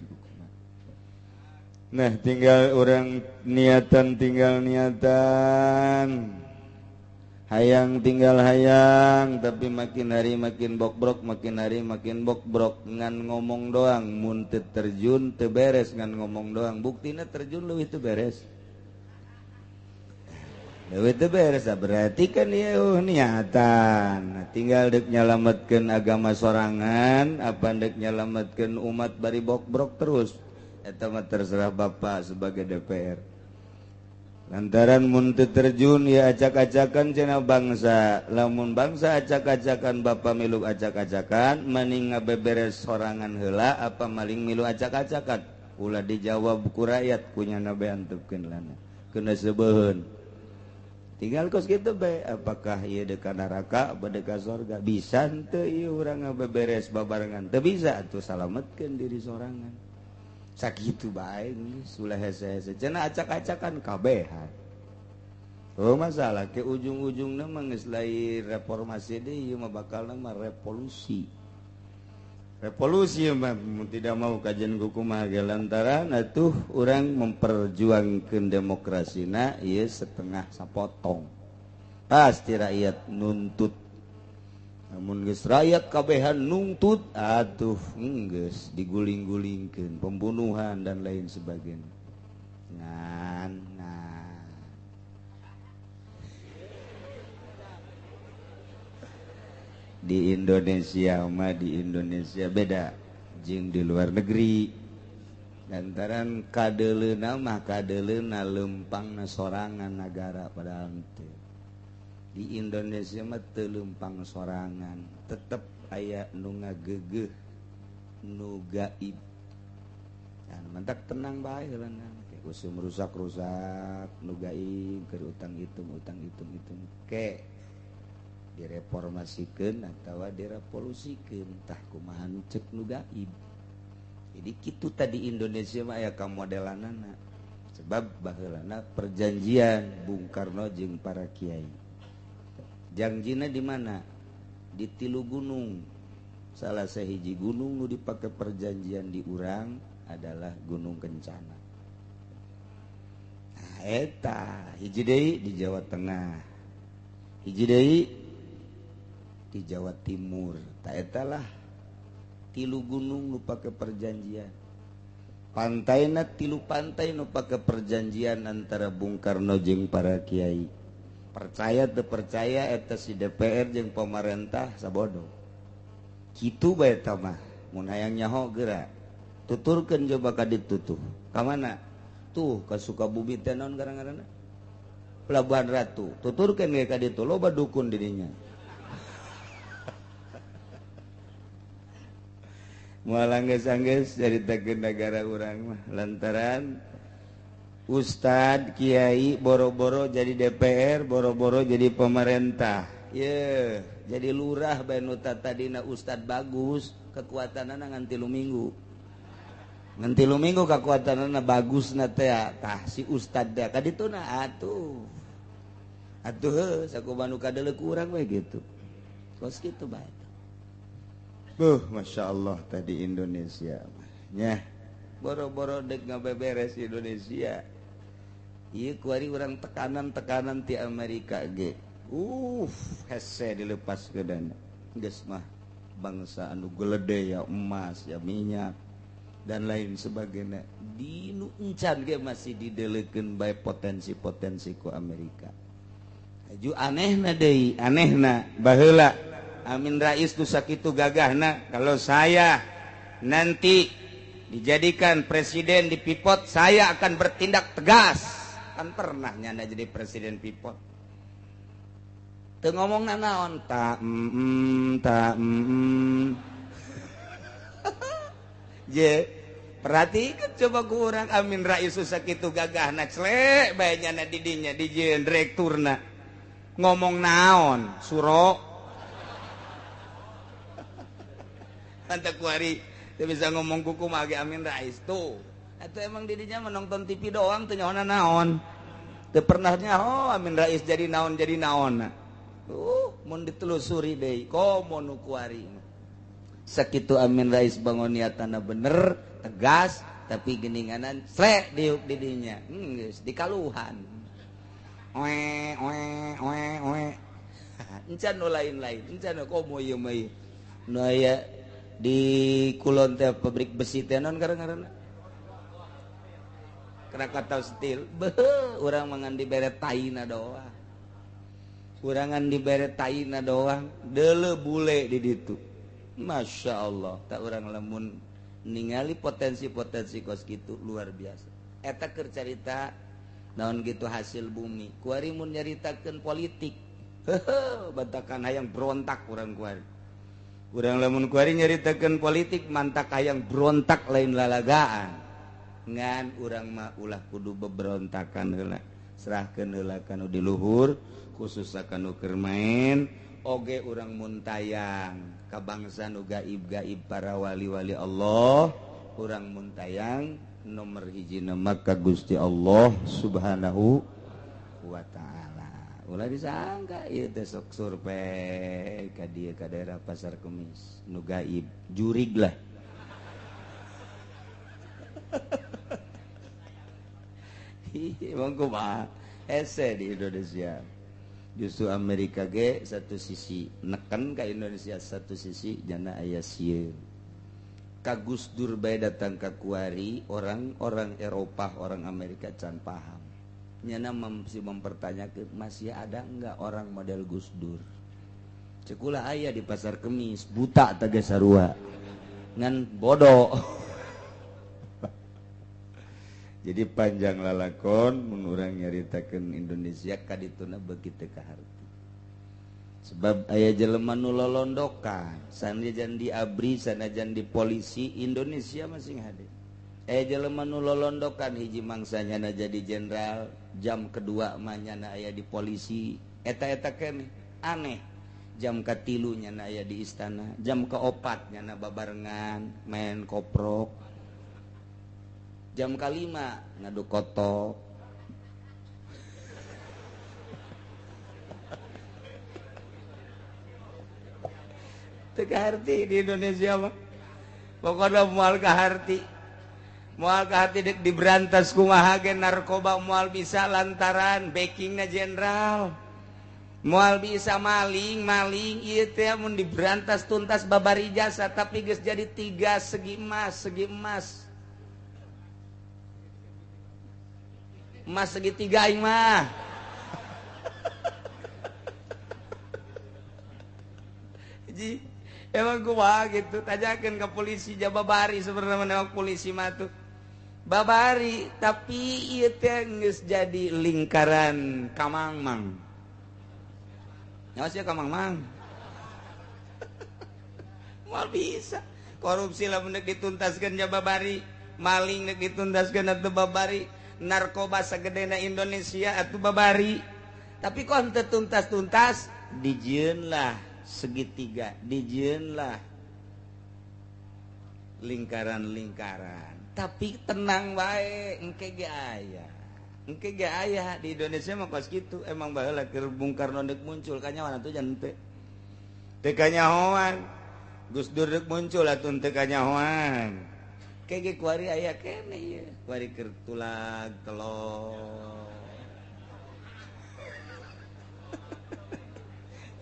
Speaker 1: Nah, tinggal orang niatan, tinggal niatan, hayang tinggal hayang, tapi makin hari makin bokbrok, makin hari makin bokbrok. Ngan ngomong doang, mun teu terjun teu beres, ngan ngomong doang. Buktina terjun leuwih teu beres, leuwih teu beres. Berarti kan ieu niatan. Nah, tinggal dek nyalametkeun agama sorangan apa dek nyalametkeun umat bari bokbrok terus, eta mah terserah Bapak sebagai DPR. Lantaran mun teu terjun ya acak-acakan cenah bangsa. Lamun bangsa acak-acakan, Bapak milu acak-acakan, mending ngabeberes sorangan heula apa maling milu acak-acakan. Ulah dijawab ku rakyat, kunyana bae antepkeun lana. Kena sebeuheun. Tinggal kos kitu bae, apakah ieu deka neraka apa deka sorga? Bisa henteu ieu urang ngabeberes babarengan? Teu bisa atuh salametkeun diri sorangan. Sakitu bae geus ulah hese-hese cenah acak-acakan kabehan. Oh masalah ke ujung-ujungna mah geus lain reformasi deui, ieu mah bakalna mah revolusi. Revolusi mah tidak mau kajian kumaha ge, lantaran atuh urang memperjuangkeun demokrasina ieu setengah sapotong. Pasti rakyat nuntut. Namun geus rakyat kabehan nuntut, atuh geus diguling-gulingkeun, pembunuhan dan lain sebagainya. Ngan nah. Di Indonesia mah, di Indonesia beda jeung di luar negeri. Lantaran kadeuleuna mah kadeuleuna lempangna sorangan nagara, padahal teu. Di Indonesia mah teu lempang sorangan, tetep aya nu ngagegeuh, nu gaib. Nah, mantak tenang bae heula ke usum rusak-rusak nu gaib keur utang hitung, utang hitung hitung ke direformasikeun atawa direvolusikeun tah kumaha nu cek nu gaib. Jadi kitu tadi Indonesia mah aya kamodelanana. Sebab baheulana perjanjian Bung Karno jeung para kiai. Jangjina di mana? Di tilu gunung. Salah sahiji gunung nu dipake perjanjian di urang adalah Gunung Kencana. Nah, eta hiji deui di Jawa Tengah, hiji deui di Jawa Timur. Ta eta lah tilu gunung nu pake perjanjian. Pantaina tilu pantai nu pake perjanjian antara Bung Karno jeung para kiai. Percaya teu percaya eta si DPR jeung pemerintah sabodo. Kitu bae eta mah, mun hayang nyaho geura. Tuturkeun coba ka ditu tuh. Ka mana? Tuh ka Sukabumi teh naon ngaranna? Pelabuhan Ratu. Tuturkeun ge ka ditu, loba dukun di dinya. Moal anggeus-anggeus caritakeun nagara urang mah lantaran Ustad, Kiai, boro-boro jadi DPR, boro-boro jadi pemerintah. Ye, jadi lurah bae nu tadina ustad bagus, kekuatanana ngan 3 minggu. Ngan 3 minggu kekuatanana bagusna teh tah si ustad teh ka dituna atuh. Atuh heuh sakumaha nu kadeuleu urang we gitu. Kos kitu bae. Masya Allah tadi Indonesia nya. Boro-boro dek ngabeberes Indonesia. Ieu kuari urang tekanan-tekanan ti Amerika ge. Hese dilepas ke dana. Geus mah bangsa anu gelede ya emas, ya minyak dan lain sebagainya. Di nu encan ge masih dideleukeun bae potensi-potensi ku Amerika. Aju anehna deui, anehna baheula Amin Rais nu sakitu gagahna, kalau saya nanti dijadikan presiden di Pipot, saya akan bertindak tegas. Kan pernah nyana jadi presiden Pipot. Teu ngomong nanaon ta ta. Je, perhatikan coba kurang Amin Rais sakitu gagahna clek bae nyana di dinya dijieun direkturna. Ngomong naon suro. Tante kuari teu bisa ngomong kuku mah ge Amin Rais tuh. Atau emang didinya menonton TV doang teu nyaona naon. Teu pernah nyaho Amin Rais jadi naon jadi naonna. Mun ditelusuri deui komo nu kuari. Sakitu Amin Rais bangun niatana bener, tegas, tapi geninganan srek diuk di dinya. Geus dikaluhan. Oe oe oe oe. Encan nu lain-lain, encan komo ieu mah ieu. Nu aya di kulon teh pabrik besi teh naon ngaranna? Krakatau Steel. Beuh, urang mangan dibere taina doang. Kurangan dibere taina doang, deuleu bule di ditu. Masya Allah, tak urang lamun ningali potensi-potensi kos kitu luar biasa. Eta keur carita naon gitu hasil bumi. Kuari mun nyaritakeun politik, heuheuh, bantakan hayang berontak urang kuari. Urang lamun kuari nyaritakeun politik mantak hayang berontak lain lalagaan. Ngan urang mah ulah kudu beberontakan heula, serahkeun heula ka nu di luhur, khususna ka nu keur main. Oge urang muntayang ka bangsa nu gaib-gaib para wali-wali Allah, urang muntayang nomor hiji nama ka Gusti Allah Subhanahu wa taala. Ulah disangka ieu teh sok survei ka dieu ka daerah Pasar Kemis nu gaib, jurig lah. Emang kumaha hese di Indonesia. Justru Amerika ge satu sisi neken ka Indonesia, satu sisi jana aya sieun. Ka Gus Dur bae datang ka kuari, orang-orang Eropa, orang Amerika can paham. Nyana masih mempertanyakan masih ada enggak orang model Gus Dur. Cekulah aya di Pasar Kemis, buta teh sarua. Ngan bodoh. Jadi panjang lalakon mun urang nyaritakeun Indonesia kadituna beuki teu kaharti. Sebab aya jelema nu lolondokan, sanajan di ABRI, sanajan di polisi Indonesia masih hade. Aya jelema nu lolondokan hiji mangsanya na jadi jenderal, jam kedua mah nyana aya di polisi, eta-eta keneh aneh. Jam katilu nyana aya di istana, jam keopat nyana babarengan main koprok. Jam kelima ngadu kotok. Teu kaharti di Indonesia mah. Pokona moal kaharti. Moal kaharti dek diberantas kumaha ge narkoba moal bisa lantaran backingna jenderal. Moal bisa maling-maling ieu teh mun diberantas tuntas babari jasa tapi geus jadi tiga segi emas, segi emas. Emas segitiga aing mah. Ji, emang kumaha gitu, tanyakeun ka polisi jababari sebenarnya menewak polisi mah tuh. Babari, tapi ieu teh geus jadi lingkaran kamangmang. Nyawa sia kamangmang. Moal bisa. Korupsi lamun deuk dituntaskeun jababari, maling deuk dituntaskeun atuh babari. Narkoba sagedena Indonesia atuh babari. Tapi kok henteu tuntas-tuntas dijieunlah segitiga, dijieunlah lingkaran-lingkaran. Tapi tenang wae, engke ge aya. Engke ge aya di Indonesia mah kos kitu. Emang baheula keur Bung Karno deuk muncul kanyahoan atuh jan teu. Teu kanyahoan. Gus Dur deuk muncul atuh teu kanyahoan. Kege kuari aya kene ieu, kuari keur tulag telor.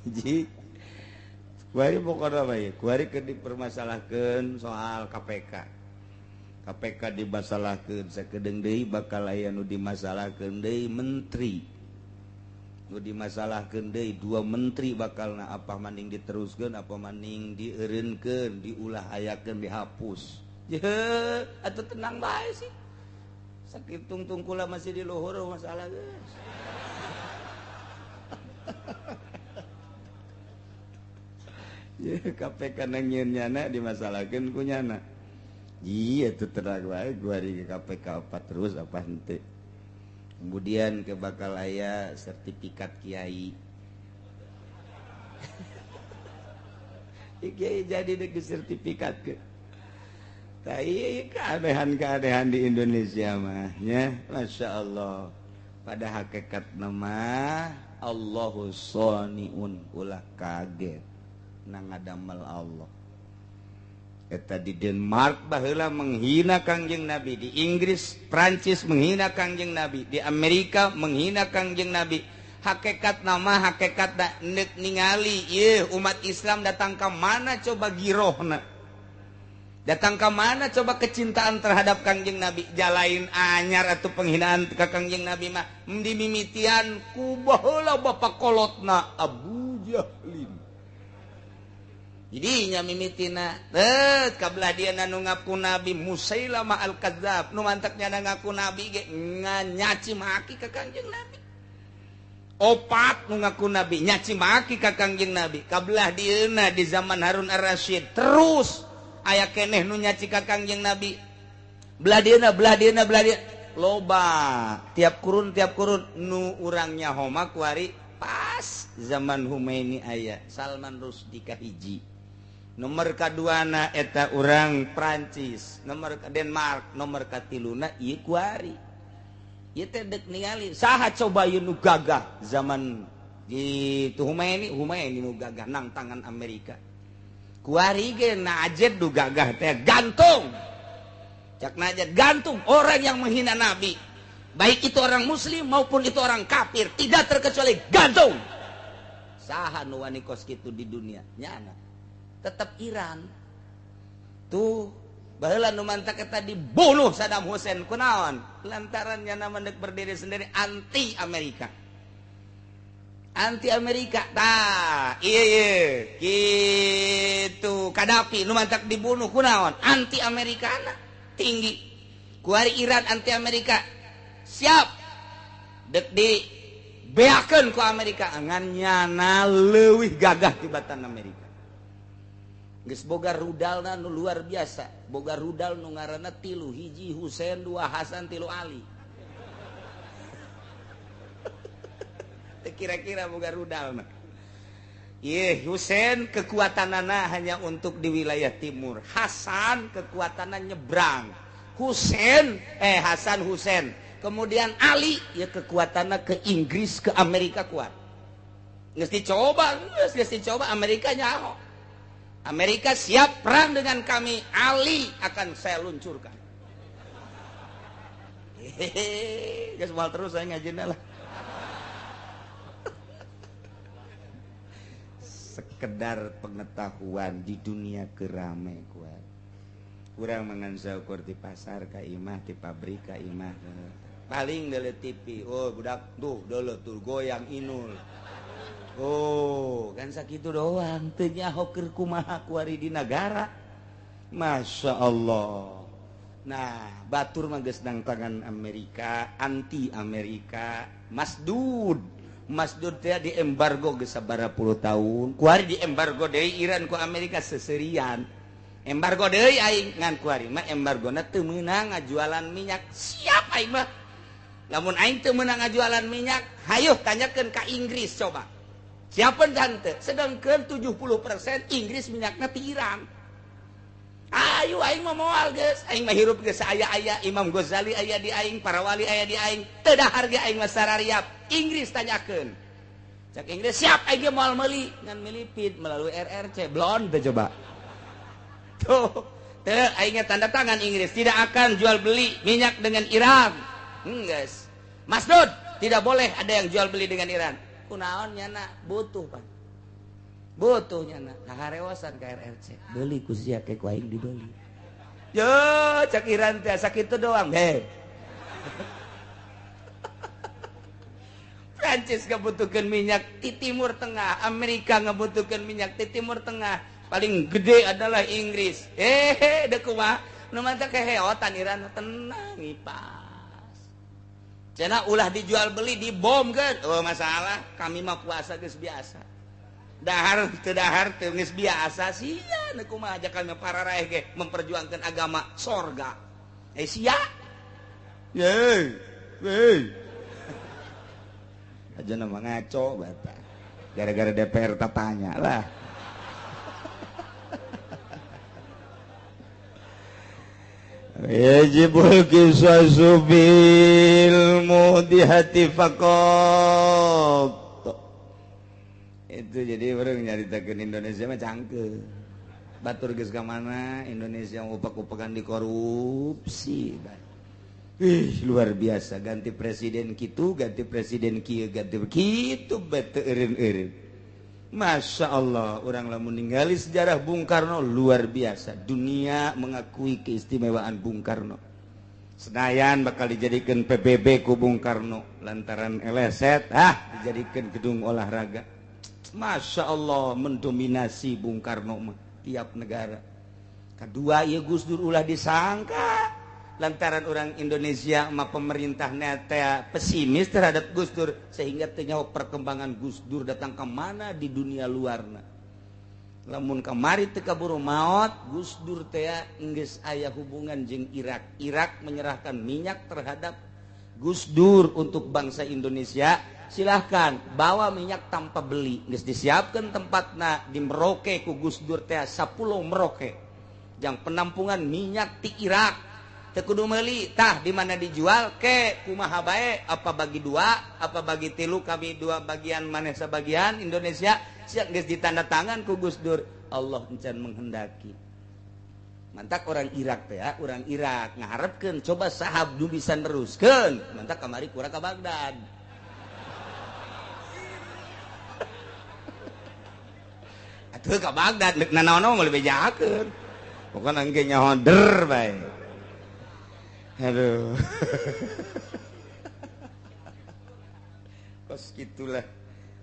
Speaker 1: Ji, kuari pokona bae, kuari keur dipermasalahkeun soal KPK. KPK dimasalahkeun sakedeung deui bakal aya nu dimasalahkeun deui menteri. Nu dimasalahkeun deui dua menteri bakalna apa maning diteruskeun apa maning dieureunkeun, diulah hayakeun, dihapus. Ye, atau tenang bae sih. Sakit tungtung kula masih di luhur masalah geus. Ye, KPK nang nyana dimasalahkeun ku nyana. Iya tuh tenang bae gua di KPK apa terus apa henteu. Kemudian ke bakal aya sertifikat kiai. Kiai jadi deuk sertifikat ke. Keanehan-keanehan di Indonesia mah nya, Masya Allah. Pada hakikat nama Allahu shoniun, ulah kaget nang ngadamel Allah. Eta di Denmark baheula menghina Kangjeng Nabi, di Inggris, Prancis menghina Kangjeng Nabi, di Amerika menghina Kangjeng Nabi. Hakikat nama hakikat da nek ningali ieu umat Islam datang ka mana coba girohna, datang ka mana coba kecintaan terhadap Kangjeng Nabi, jalain anyar atau penghinaan ka Kangjeng Nabi mah dimimitian ku baheula bapak kolotna Abu Jahlin. Jadi nya mimitina teu kabelah dia nu ngaku Nabi Musailamah al-Kadzab nu mantaknya ngaku Nabi ge nyaci maki ka Kangjeng Nabi. Opat nu ngaku Nabi nyaci maki ka Kangjeng Nabi. Kabelah dieuna di zaman Harun Ar-Rasyid terus aya keneh nu nyaci ka Kangjeng Nabi. Belah dieuna belah dieuna belah dieuna loba tiap kurun nu urang nyaho mah kuari pas zaman Humaini aya Salman Rushdie kahiji. Nomor kaduana eta urang Prancis, nomor ka Denmark, nomor katiluna ieu kuari. Ieu teh deuk ningali saha coba ieu nu gagah zaman di Humaini, Humaini nu gagah nang tangan Amerika. Kuari ge Najib nu gagah teh gantung. Cak Najib gantung orang yang menghina Nabi. Baik itu orang muslim maupun itu orang kafir, tidak terkecuali gantung. Saha nu wani kos kitu di dunia? Nyana. Tetap Iran tuh baheula nu mantak eta dibunuh Saddam Hussein kunaon lantaran nyana mendek berdiri sendiri anti Amerika, anti Amerika tah ieu ieu kitu Kadafi nu mantak dibunuh kunaon anti Amerikana tinggi kuari Iran anti Amerika siap dek di beakeun ku Amerika ngan nyana leuwih gagah tibatan Amerika. Geus boga rudalna nu luar biasa, boga rudal nu ngaranna 3, hiji Husein, 2 Hasan, 3 Ali. Teu kira-kira boga rudalna. Ieu Husein kekuatanana hanya untuk di wilayah timur, Hasan kekuatanna nyebrang. Husein Hasan Husein, kemudian Ali ya kekuatanna ke Inggris, ke Amerika kuat. Geus dicoba, geus dicoba Amerika nyaho. Amerika siap perang dengan kami, Ali akan saya luncurkan. Hehehe, geus moal terus saya ngajina lah. Sekedar pengetahuan di dunia kerame kuat. Kurang mangan saukur di pasar ka imah, di pabrik ka imah. Paling deuleu TV, oh budak tuh deuleu tuh goyang inul. Oh, kan sakitu doang teu nyaho keur kumaha kuari di nagara. Masya Allah. Nah, batur mah geus nang tangan Amerika, anti Amerika, masdud. Masdud teh di embargo geus sabaraha puluh tahun. Kuari di embargo deui Iran ku Amerika seserian. Embargo deui aing ngan kuari mah embargona teu meunang ngajualan minyak. Siap aing mah. Lamun aing teu meunang ngajualan minyak, hayuh tanyakeun ka Inggris coba. Siapa tante? Sedangkan 70% Inggris minyakna ti Iran. Ayo aing mah moal geus, aing mah hirup geus aya-aya Imam Ghazali aya di aing, para wali aya di aing, teu dahar ge aing mah sarariap. Inggris tanyakeun. Cak Inggris siap aing ge moal meuli, ngan melipit melalui RRC blon teh coba. Tuh, teu aing tanda tangan Inggris tidak akan jual beli minyak dengan Iran. Geus. Masdud, tidak boleh ada yang jual beli dengan Iran. Kunaon nyana butuh pan, butuh nyana kaharewasan ka RRC beli ku sia ke ku aing dibeli yo cak Iran teh sakitu doang heh. Prancis ngabutuhkeun minyak di Timur Tengah, Amerika ngabutuhkeun minyak di Timur Tengah, paling gede adalah Inggris. Deuk kumaha nu mantap keheotan Iran tenang ipa. Cenah ulah dijual beli dibom kan, oh masalah kami mah puasa geus biasa. Dahar teu dahar teu geus biasa sia nu kumaha aja kami para raeh ge memperjuangkan agama sorga. Sia. Ye, hei. Aja nama ngaco bata. Gara-gara DPR tanya lah. Yajibul qisasu bil mudihati faqat. Itu jadi orang nyaritakeun Indonesia mah cangkeul. Batur geus ka mana Indonesia upak-upakan dikorupsi. Ih, luar biasa, ganti presiden kitu, ganti presiden kieu, ganti kitu bete eureun-eureun. Masya Allah, orang lamun ningali sejarah Bung Karno luar biasa. Dunia mengakui keistimewaan Bung Karno. Senayan bakal dijadikan PBB ku Bung Karno lantaran eleset, dijadikan gedung olahraga. Masya Allah, mendominasi Bung Karno mah tiap negara. Kedua, ya Gus Dur ulah disangka lantaran orang Indonesia mah pemerintahnya teh pesimis terhadap Gus Dur sehingga teu nyaho perkembangan Gus Dur datang ke mana di dunia luarna. Lamun kamari teu kaburu maot, Gus Dur teh geus aya hubungan jeung Irak. Irak menyerahkan minyak terhadap Gus Dur untuk bangsa Indonesia. Silahkan bawa minyak tanpa beli. Geus disiapkeun tempatna di Merauke ku Gus Dur teh 10 Merauke. Jang penampungan minyak ti Irak. Teu kudu meuli, tah di mana dijual ke kumaha bae, apa bagi dua, apa bagi tilu, kami dua bagian maneh sabagian Indonesia siap geus ditanda tangan ku Gus Dur. Allah encan menghendaki. Mantak orang Irak teh ya, orang Irak ngaharepkeun coba sahab nu bisa neruskeun. Mantak kamari kurang ka Baghdad. Atuh ka Baghdad deuk nanaon mah bejakeun. Pokona engke nyaho der bae. Aduh. Kos gitulah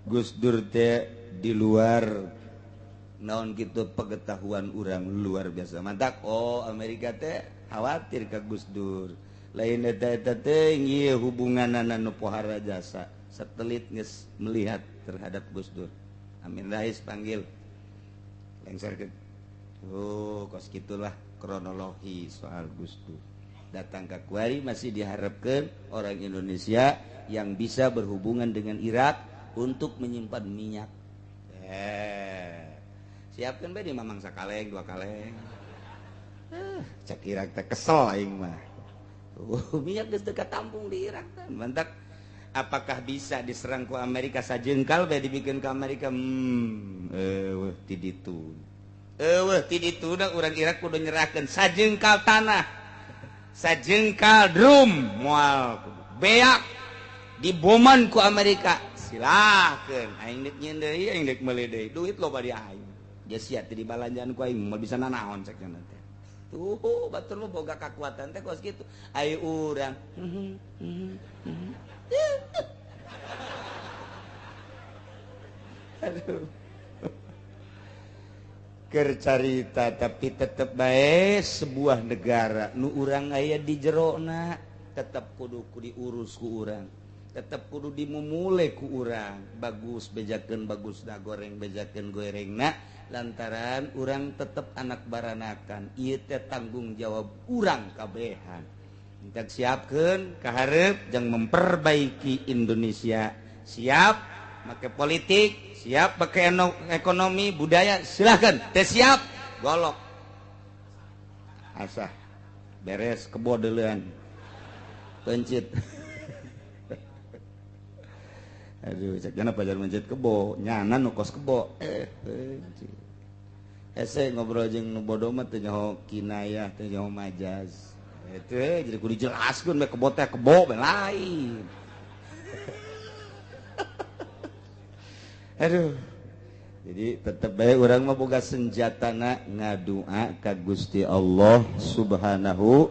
Speaker 1: Gus Dur teh di luar naon gitu pengetahuan urang luar biasa. Mantak oh Amerika teh khawatir ka Gus Dur. Lain eta eta teh ieu hubunganana nu pohara jasa. Satelit geus melihat terhadap Gus Dur. Amin Rais panggil. Lengserkeun. Oh, kos gitulah kronologi soal Gus Dur. Datang ke Kuari masih diharapkan orang Indonesia yang bisa berhubungan dengan Irak untuk menyimpan minyak. Siapkan bae di mamang sakaleng dua kaleng. Cak Irak teh kesel aing mah. Minyak geus teu katampung di Irak teh. Mantak apakah bisa diserang ku Amerika sajengkal bae dibikin ke Amerika? Eueuh ti ditu. Eueuh ti ditu da urang Irak kudu nyerahkeun sajengkal tanah. Sajengkal drum moal beak diboman ku Amerika, silahkan aing deuk nyieun deui aing deuk meuli deui duit loba di aing geus sia teh dibalanjaan ku aing moal bisa nanaon cek cenah teh. Tuh batur mah boga kakuatan teh kos kitu aing urang. Aduh. Carita tapi tetep bae sebuah negara nu urang aya di jerona tetep kudu ku diurus ku urang, tetep kudu dimumule ku urang. Bagus bejakeun bagus da goreng bejakeun gorengna lantaran urang tetep anak baranakan. Ieu teh tanggung jawab urang kabehan. Entak siapkeun ka hareup jang memperbaiki Indonesia. Siap make politik, siap pakai ekonomi, budaya, silahkan. Teh siap, golok. Asah, beres kebo deulean. Pencit. Aduh, cek jana pajar mencit kebo, nyana nu kos kebo. Pencit. Hese ngobrol jeung nu bodoh mah teu nyaho kinayah, teu nyaho majaz. Itu jadi kudu dijelaskeun bae kebo teh kebo bae lain. Aduh. Jadi tetep bae urang mah boga senjatana ngadua ka Gusti Allah Subhanahu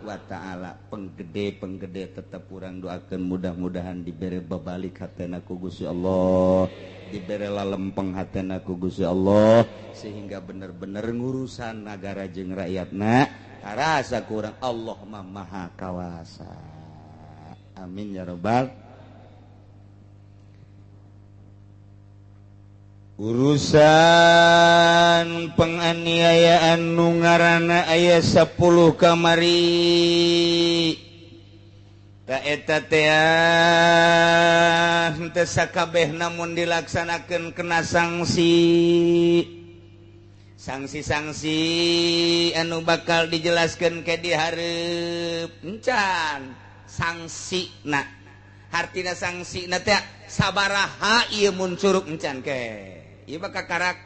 Speaker 1: wa ta'ala. Penggede-penggede tetep urang doakeun mudah-mudahan dibere babalik hatena ku Gusti Allah, dibere lalempeng hatena ku Gusti Allah sehingga bener-bener ngurusan nagara jeung rakyatna karasa ku urang Allah mah Maha Kawasa. Amin ya rabbal. Urusan penganiayaan nu ngaranna aya 10 kamari ta eta teh henteu sakabeh namun dilaksanakeun kena sanksi. Sanksi-sanksi anu bakal dijelaskan ke dihareup encan sangsina hartina sangsina teh sabaraha ieu mun curug encan ke ieu bakal karak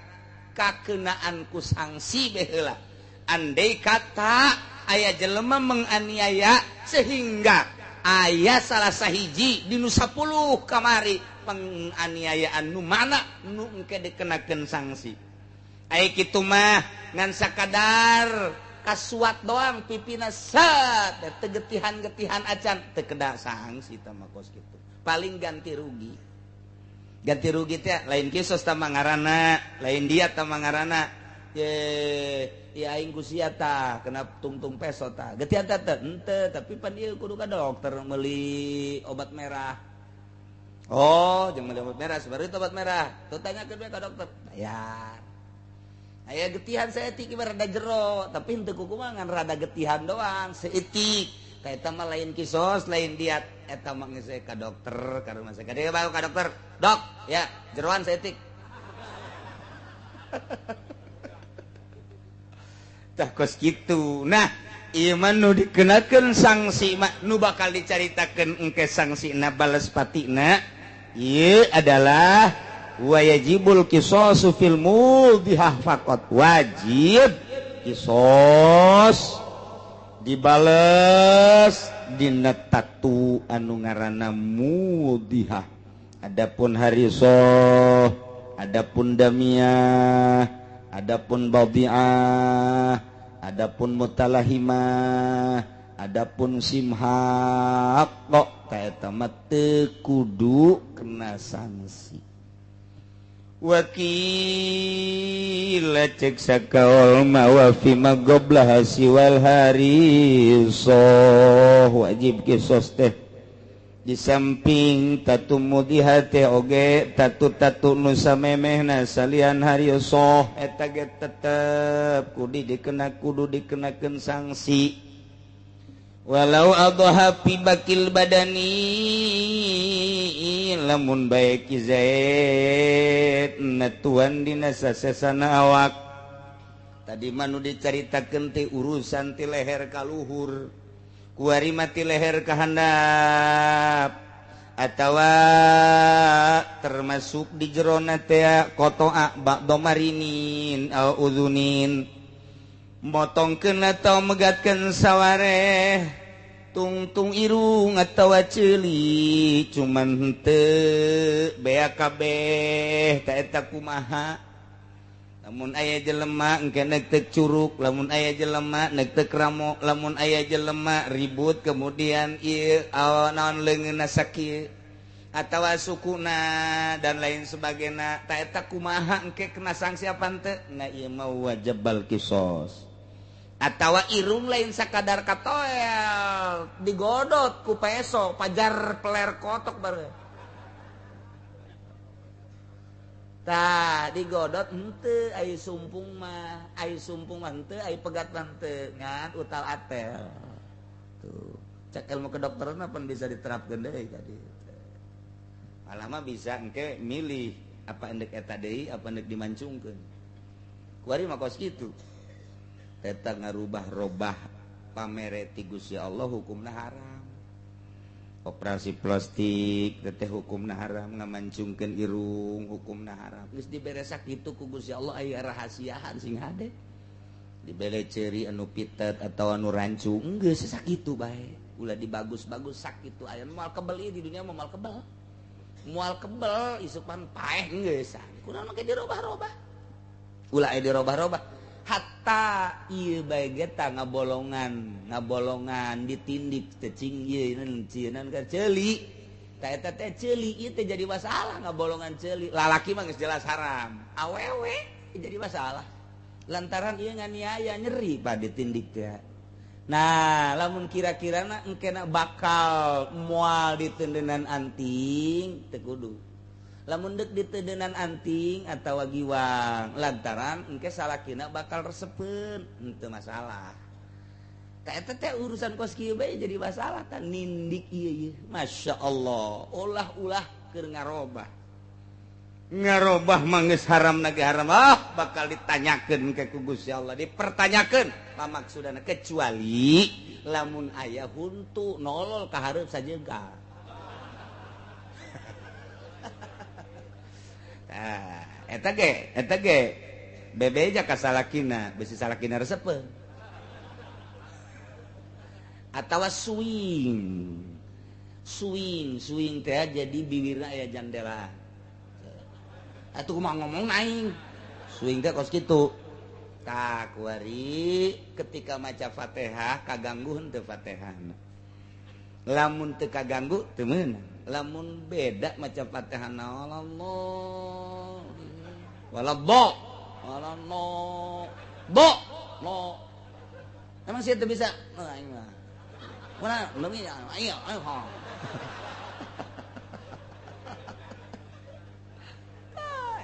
Speaker 1: kakenaan ku sanksi baheula. Andai kata aya jelema menganiaya sehingga aya salah sahiji di nu 10 kamari penganiayaan nu mana nu engke dikenakeun sanksi. Ai kitu mah ngan sakadar kasuat doang pipina set teu getihan-getihan acan teu kena sanksi tah mah kos kitu. Paling ganti rugi. Ganti rugi teh lain kisos tah ngaranna, lain dia tah ngaranna. Ye, ya aing ku sia tah kena tungtung peso tah. Getihan teh henteu, tapi pan ieu kudu ka dokter meuli obat merah. Oh, jeung meuli obat merah, sabar itu obat merah. Tuh tanyakeun we ka dokter. Bayar. Aya getihan saeutik ieu rada jero, tapi henteu kukumaha ngan rada getihan doang, saeutik. Ka eta mah lain kisos, lain diat. Eta mah geus ka dokter, ka rumah sakit. Dia bawa ka dokter. Dok, ya, jeroan saeutik. Tah kos kitu. Nah, ieu mah nu dikenakeun sanksi mah nu bakal dicaritakeun engke sangsina bales patina ieu adalah wajibul qisasu fil mudhihah faqat. Wajib kisos dibales dina tatu anu ngaranna mudhihah. Adapun harisoh, adapun damiah, adapun badiah, adapun mutalahimah, adapun simhaq kok ka eta mah teu kudu kena sanksi. Wakila cek sakaol ma wa fi magoblah siwal harisoh. Wajib kisos teh di samping tatu mudihah teh oge tatu-tatu nu samemehna salian harisoh eta ge tetep kudu dikena, kudu dikenakeun sanksi. Walau adha fi bakil badani lamun bae ki Zaid natuan dina sasesana awak. Tadi mah nu dicaritakeun teh urusan ti leher ka luhur, kuari mah ti leher ka handap, atawa termasuk di jerona teh kotoa ba'do marinin au udhunin, motongkeun atau megatkeun sawareh tungtung irung atawa ceuli cuman henteu bea kabeh ta eta kumaha. Lamun aya jelema engke neuk teu curug, lamun aya jelema neuk teu kramo, lamun aya jelema ribut kemudian ieu naon leungeunna sakieu atawa sukuna dan lain sebagainya ta eta kumaha engke kena sanksi apa henteu? Nah ieu mah wajibal kisos. Atawa irung lain sakadar katoel digodot ku peso pajar peler kotok baru tah digodot henteu ai sumpung mah, ai sumpung mah henteu, ai pegat mah henteu, ngan utal atel tuh. Cek ilmu kedokteran apa bisa diterapkeun deui tadi. Malah mah bisa engke milih apa endek eta deui apa endek dimancungkeun. Kuari mah kos kitu. Eta ngarubah-robah pamere ti Gusti Allah hukumna haram. Operasi plastik teteh hukumna haram, ngamancungkeun irung hukumna haram. Geus dibere sakitu ku Gusti Allah aya rahasiaan sing hade. Dibere ceuri anu pitet atawa anu rancung geus sakitu bae. Ulah dibagus-bagus sakitu aya moal kebel ieu di dunia mah moal kebel. Moal kebel isupan paeh geus. Kunaon make dirobah-robah. Ulah aya dirobah-robah. Hatta ieu bae ge tah ngabolongan, ngabolongan ditindik teh cing ieu cieun ka ceuli. Tah eta teh ceuli ieu teh jadi masalah ngabolongan ceuli. Lalaki mah geus jelas haram, awewe jadi masalah. Lantaran ieu nganiaya nyeri pa ditindik teh. Nah, lamun kira-kirana engkena bakal moal ditendenan anting teu kudu. Lamun deuk ditendenan anting atawa giwang lantaran engke salakina bakal resepeun henteu masalah. Ka eta teh urusan kos kieu bae jadi masalah tah nindik ieu ieu. Masya Allah, ulah-ulah keur ngarobah. Ngarobah manggeus haram nage haram ah bakal ditanyakeun ke ku Gusti Allah, dipertanyakeun pamaksudana kecuali lamun aya huntu nolol ka hareup sajeugah. Tah eta ge bebeja ka salakina bisi salakina resepeun atawa swing swing swing teh jadi biwirna aya jandela. Atuh kumaha ngomong aing swing teh kos kitu. Tah kuari ketika maca Fatihah kaganggu henteu Fatihahna. Lamun teu kaganggu teu meunang. Lamun beda maca Fatihahna Allah wala bo wala no bo no. Emang sih teu bisa aing mah. Mana leungit ayo ayo ha.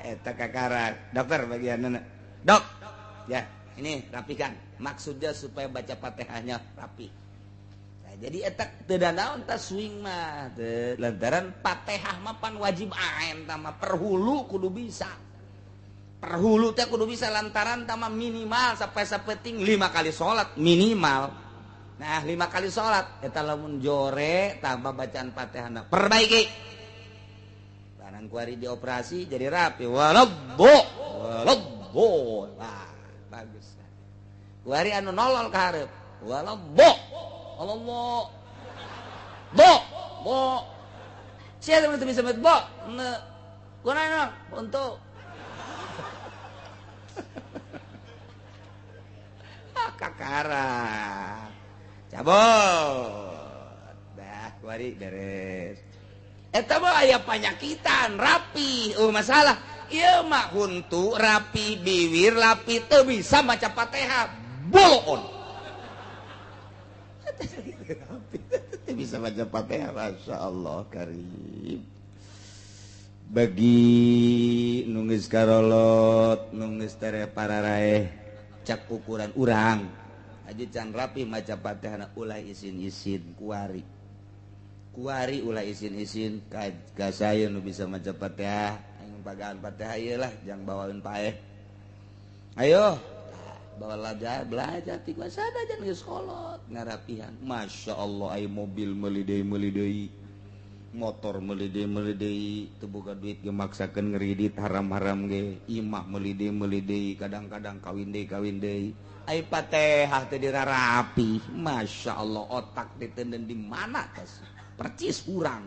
Speaker 1: Eta kakarak dokter bagian dok ya ini rapikan maksudnya supaya baca Fatihahnya rapi. Nah, jadi eta teu naon ta swing mah teu lantaran Fatihah mah pan wajib aen tah mah perhulu kudu bisa. Perhulu teh kudu bisa lantaran tah mah minimal sampai sapeting 5 kali salat minimal. Nah 5 kali salat eta lamun jore tambah bacaan Fatihahna perbaiki. Kuari dioperasi jadi rapi walabbo walabbo. Wah bagus. Kuari anu nolol ka hareup walabbo walabbo bo bo. Sia teh bisa met bo ne kunaon untuk kakara cabut dah kuari beres. Eta mah aya panyakitan rapi masalah ieu mah huntu rapi biwir rapi teu bisa maca Fatihah boloon. Teu bisa maca Fatihah masyaallah karim. Bagi nu geus karolot nu geus tere pararaeh cak ukuran urang aja can rapi maca Fatihah ulah isin-isin kuari. Kuari ulah isin-isin ka saya nu bisa maca Fatihah aing pagaan Fatihah ieu lah jang bawaeun paeh. Ayo bawa belajar ti sada jan geus kolot ngarapihan. Masya Allah ai mobil meuli deui motor meuli deui teu boga duit ge maksakeun ngeridit haram-haram ge imah meuli deui kadang-kadang kawin deui ai Fatihah teh dirarapi. Masya Allah otak ditenden di mana tas percis urang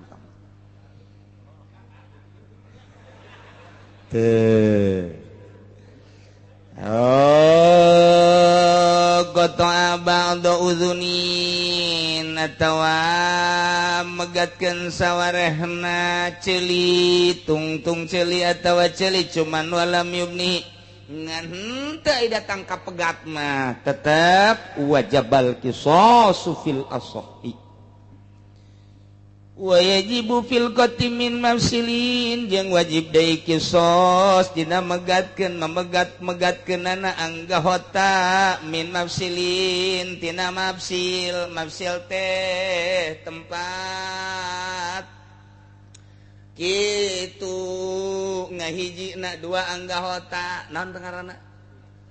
Speaker 1: teh. Oh qata'a ba'da udzunin atawa megatkeun sawarehna ceuli tungtung ceuli atawa ceuli cuman walam yubni ngan henteu datang ka pegat mah tetep wajibal qisasu fil asahhi. Wa yajibu fil qati min mafsilin jeung wajib deui kisos dina megatkeun memegat-megatkeunana anggahota min mafsilin tina mafsil mafsil teh tempat kitu ngahijina dua anggahota naon teh ngaranna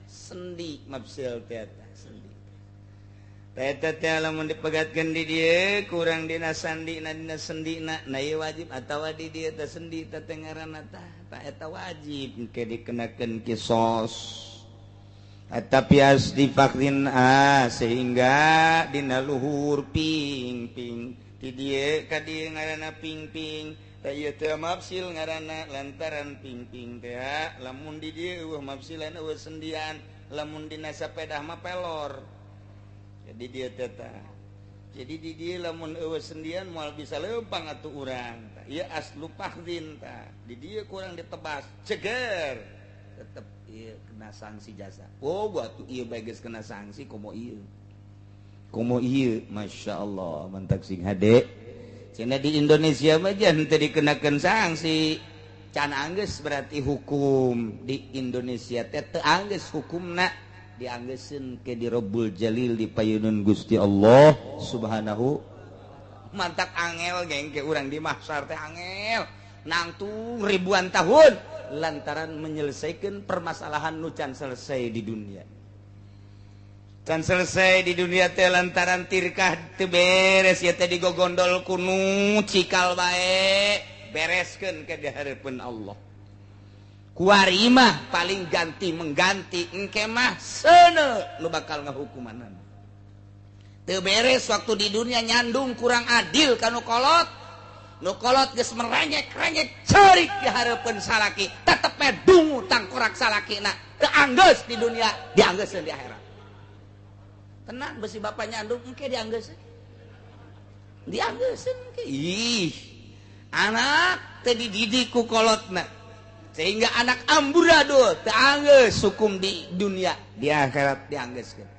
Speaker 1: sendi mafsil teh sendi. Eta teh lamun dipegatkeun di dieu kurang dina sandina dina sendina na ieu wajib atawa di dieu teh sendi teh ngaranna tah tah eta wajib engke dikenakeun kisos. Atapi asdi fakrin a sehingga dina luhur ping-ping di dieu ka dieu ngaranna ping-ping tah ieu teh mafsil ngaranna lantaran ping-ping teh lamun di dieu eueuh mafsilan eueuh sendian lamun dina sapedah mah pelor. Jadi dia teta. Jadi di dia lamun eueuh sendian moal bisa leumpang atuh urang. Ieu aslu fahdin tah. Di dia kurang ditebas, ceger. Tetep ieu kena sanksi jasa. Oh, atuh ieu bae geus kena sanksi komo ieu. Komo ieu, masyaallah, mantak sing hade. Cenah di Indonesia mah jan teu dikenakeun sanksi. Can anggeus berarti hukum di Indonesia teh teu anggeus hukumna. Dianggeseun ke di Rabbul Jalil di payunun Gusti Allah Subhanahu. Mantak angel geng ke urang di mahsyar teh angel nangtung ribuan tahun Lantaran menyelesaikan permasalahan nu can selesai di dunia. Can selesai di dunia teh lantaran tirkah teu beres ya teh digogondol kunu cikal bae, bereskeun ke di hareupeun Allah. Kuari mah paling ganti mengganti, engke mah seuneu nu bakal ngahukumanan. Teu beres waktu di dunia, nyandung kurang adil ka nu kolot. Nu kolot geus merengek-rengek ceurik di hareupeun salaki, tetep we dungu tangkorak salakina. Teu anggeus di dunia, dianggeuskeun di akhirat. Tenang, besi bapak nyandung engke dianggeuskeun. Dianggeuskeun engke. Ih, anak teh dididik ku kolotna sehingga anak amburadul, teu anggeus hukum di dunia, di akhirat dianggeuskeun.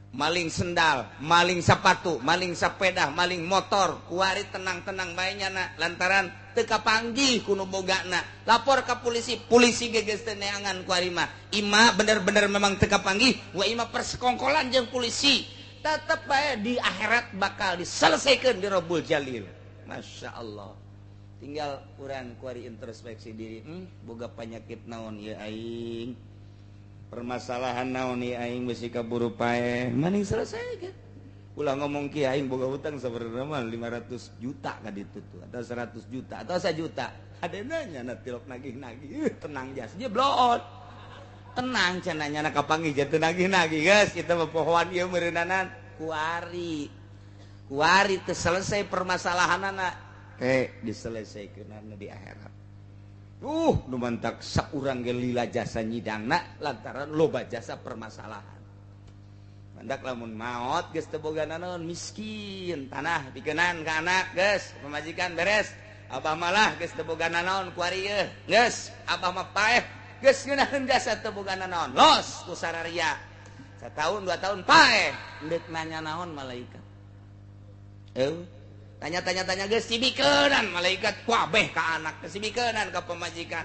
Speaker 1: Maling sendal, maling sepatu, maling sepeda, maling motor, kuari tenang-tenang bae nyana lantaran teu kapanggih ku nu bogana. Lapor ka polisi, polisi ge geus teu neangan kuari mah. Ima bener-bener memang teu kapanggih, wa ima persekongkolan jeung polisi. Tetep bae di akhirat bakal diselesaikan di Rabbul Jalil. Masya Allah. Tinggal urang kuari introspeksi diri, boga penyakit naon ieu aing? Permasalahan naon ieu aing besi kaburu paeh? Maning selesai kan? Ulah ngomong ki aing boga hutang sebenarnya mah 500 juta ka ditu tuh, atau 100 juta atau 1 juta. Ada nanya na tilok nagih-nagih, tenang jas dia bloon. Tenang cenah nyana kapanggih jatuh nagih-nagih guys, kita mah pohoan ieu meureunnanan kuari. Kuari teu selesai permasalahanana. Diselesaikeunana di akhirat. Nu mantak saurang ge lila jasa nyidangna lantaran loba jasa permasalahan. Mandak lamun maot geus teu boga nanaon, miskin, tanah dikenan ka anak geus, pamajikan beres. Abah malah geus teu boga nanaon kuari ieu. Geus, abah mah paeh, geus ngeunaheun jasa teu boga nanaon. Los ku sararia. Satahun 2 tahun paeh, deuk nanya naon malaikat. Tanya-tanya-tanya geus sibikeunan malaikat kabeh ka anak, sibikeunan ka pamajikan.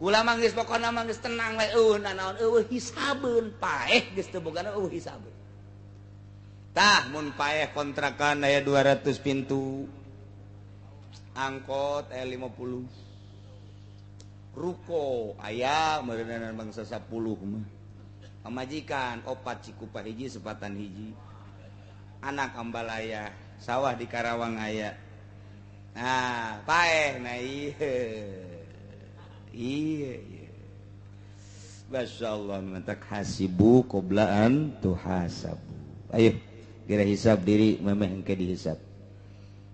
Speaker 1: Kula mah geus pokona mah geus tenang we, eueuh nanaon, eueuh hisabeun, paeh geus teu boga eueuh hisabeun. Tah mun paeh kontrakan aya 200 pintu, angkot aya 50, ruko aya meureunana bangsa 10 mah. Pamajikan opat cikupa hiji sepatan hiji, anak ambalaya, sawah di Karawang aya. Nah, paeh nah iya. Iya, iya. Masya Allah, mantak hasibu qoblaan tuhasabu. Ayo, kira hisab diri memeh engke dihisab.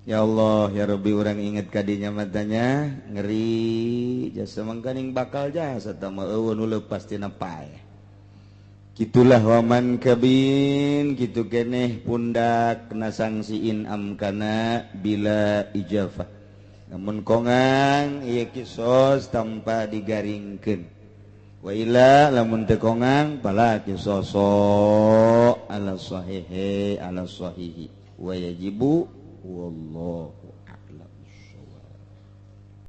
Speaker 1: Ya Allah, ya Rabbi, urang inget kadinya matanya ngeri jasa mangkaning bakal jasa tama eueuh nu leupas tina paeh. Kitulah waman kabin kitu keneh pundak kena sangsiin amkana bila ijafah. Namun kongang ieu kisos tanpa digaringkeun. Wa illa lamun teu kongang pala kisoso ala sahihi ala sahihi wa yajibu wallahu.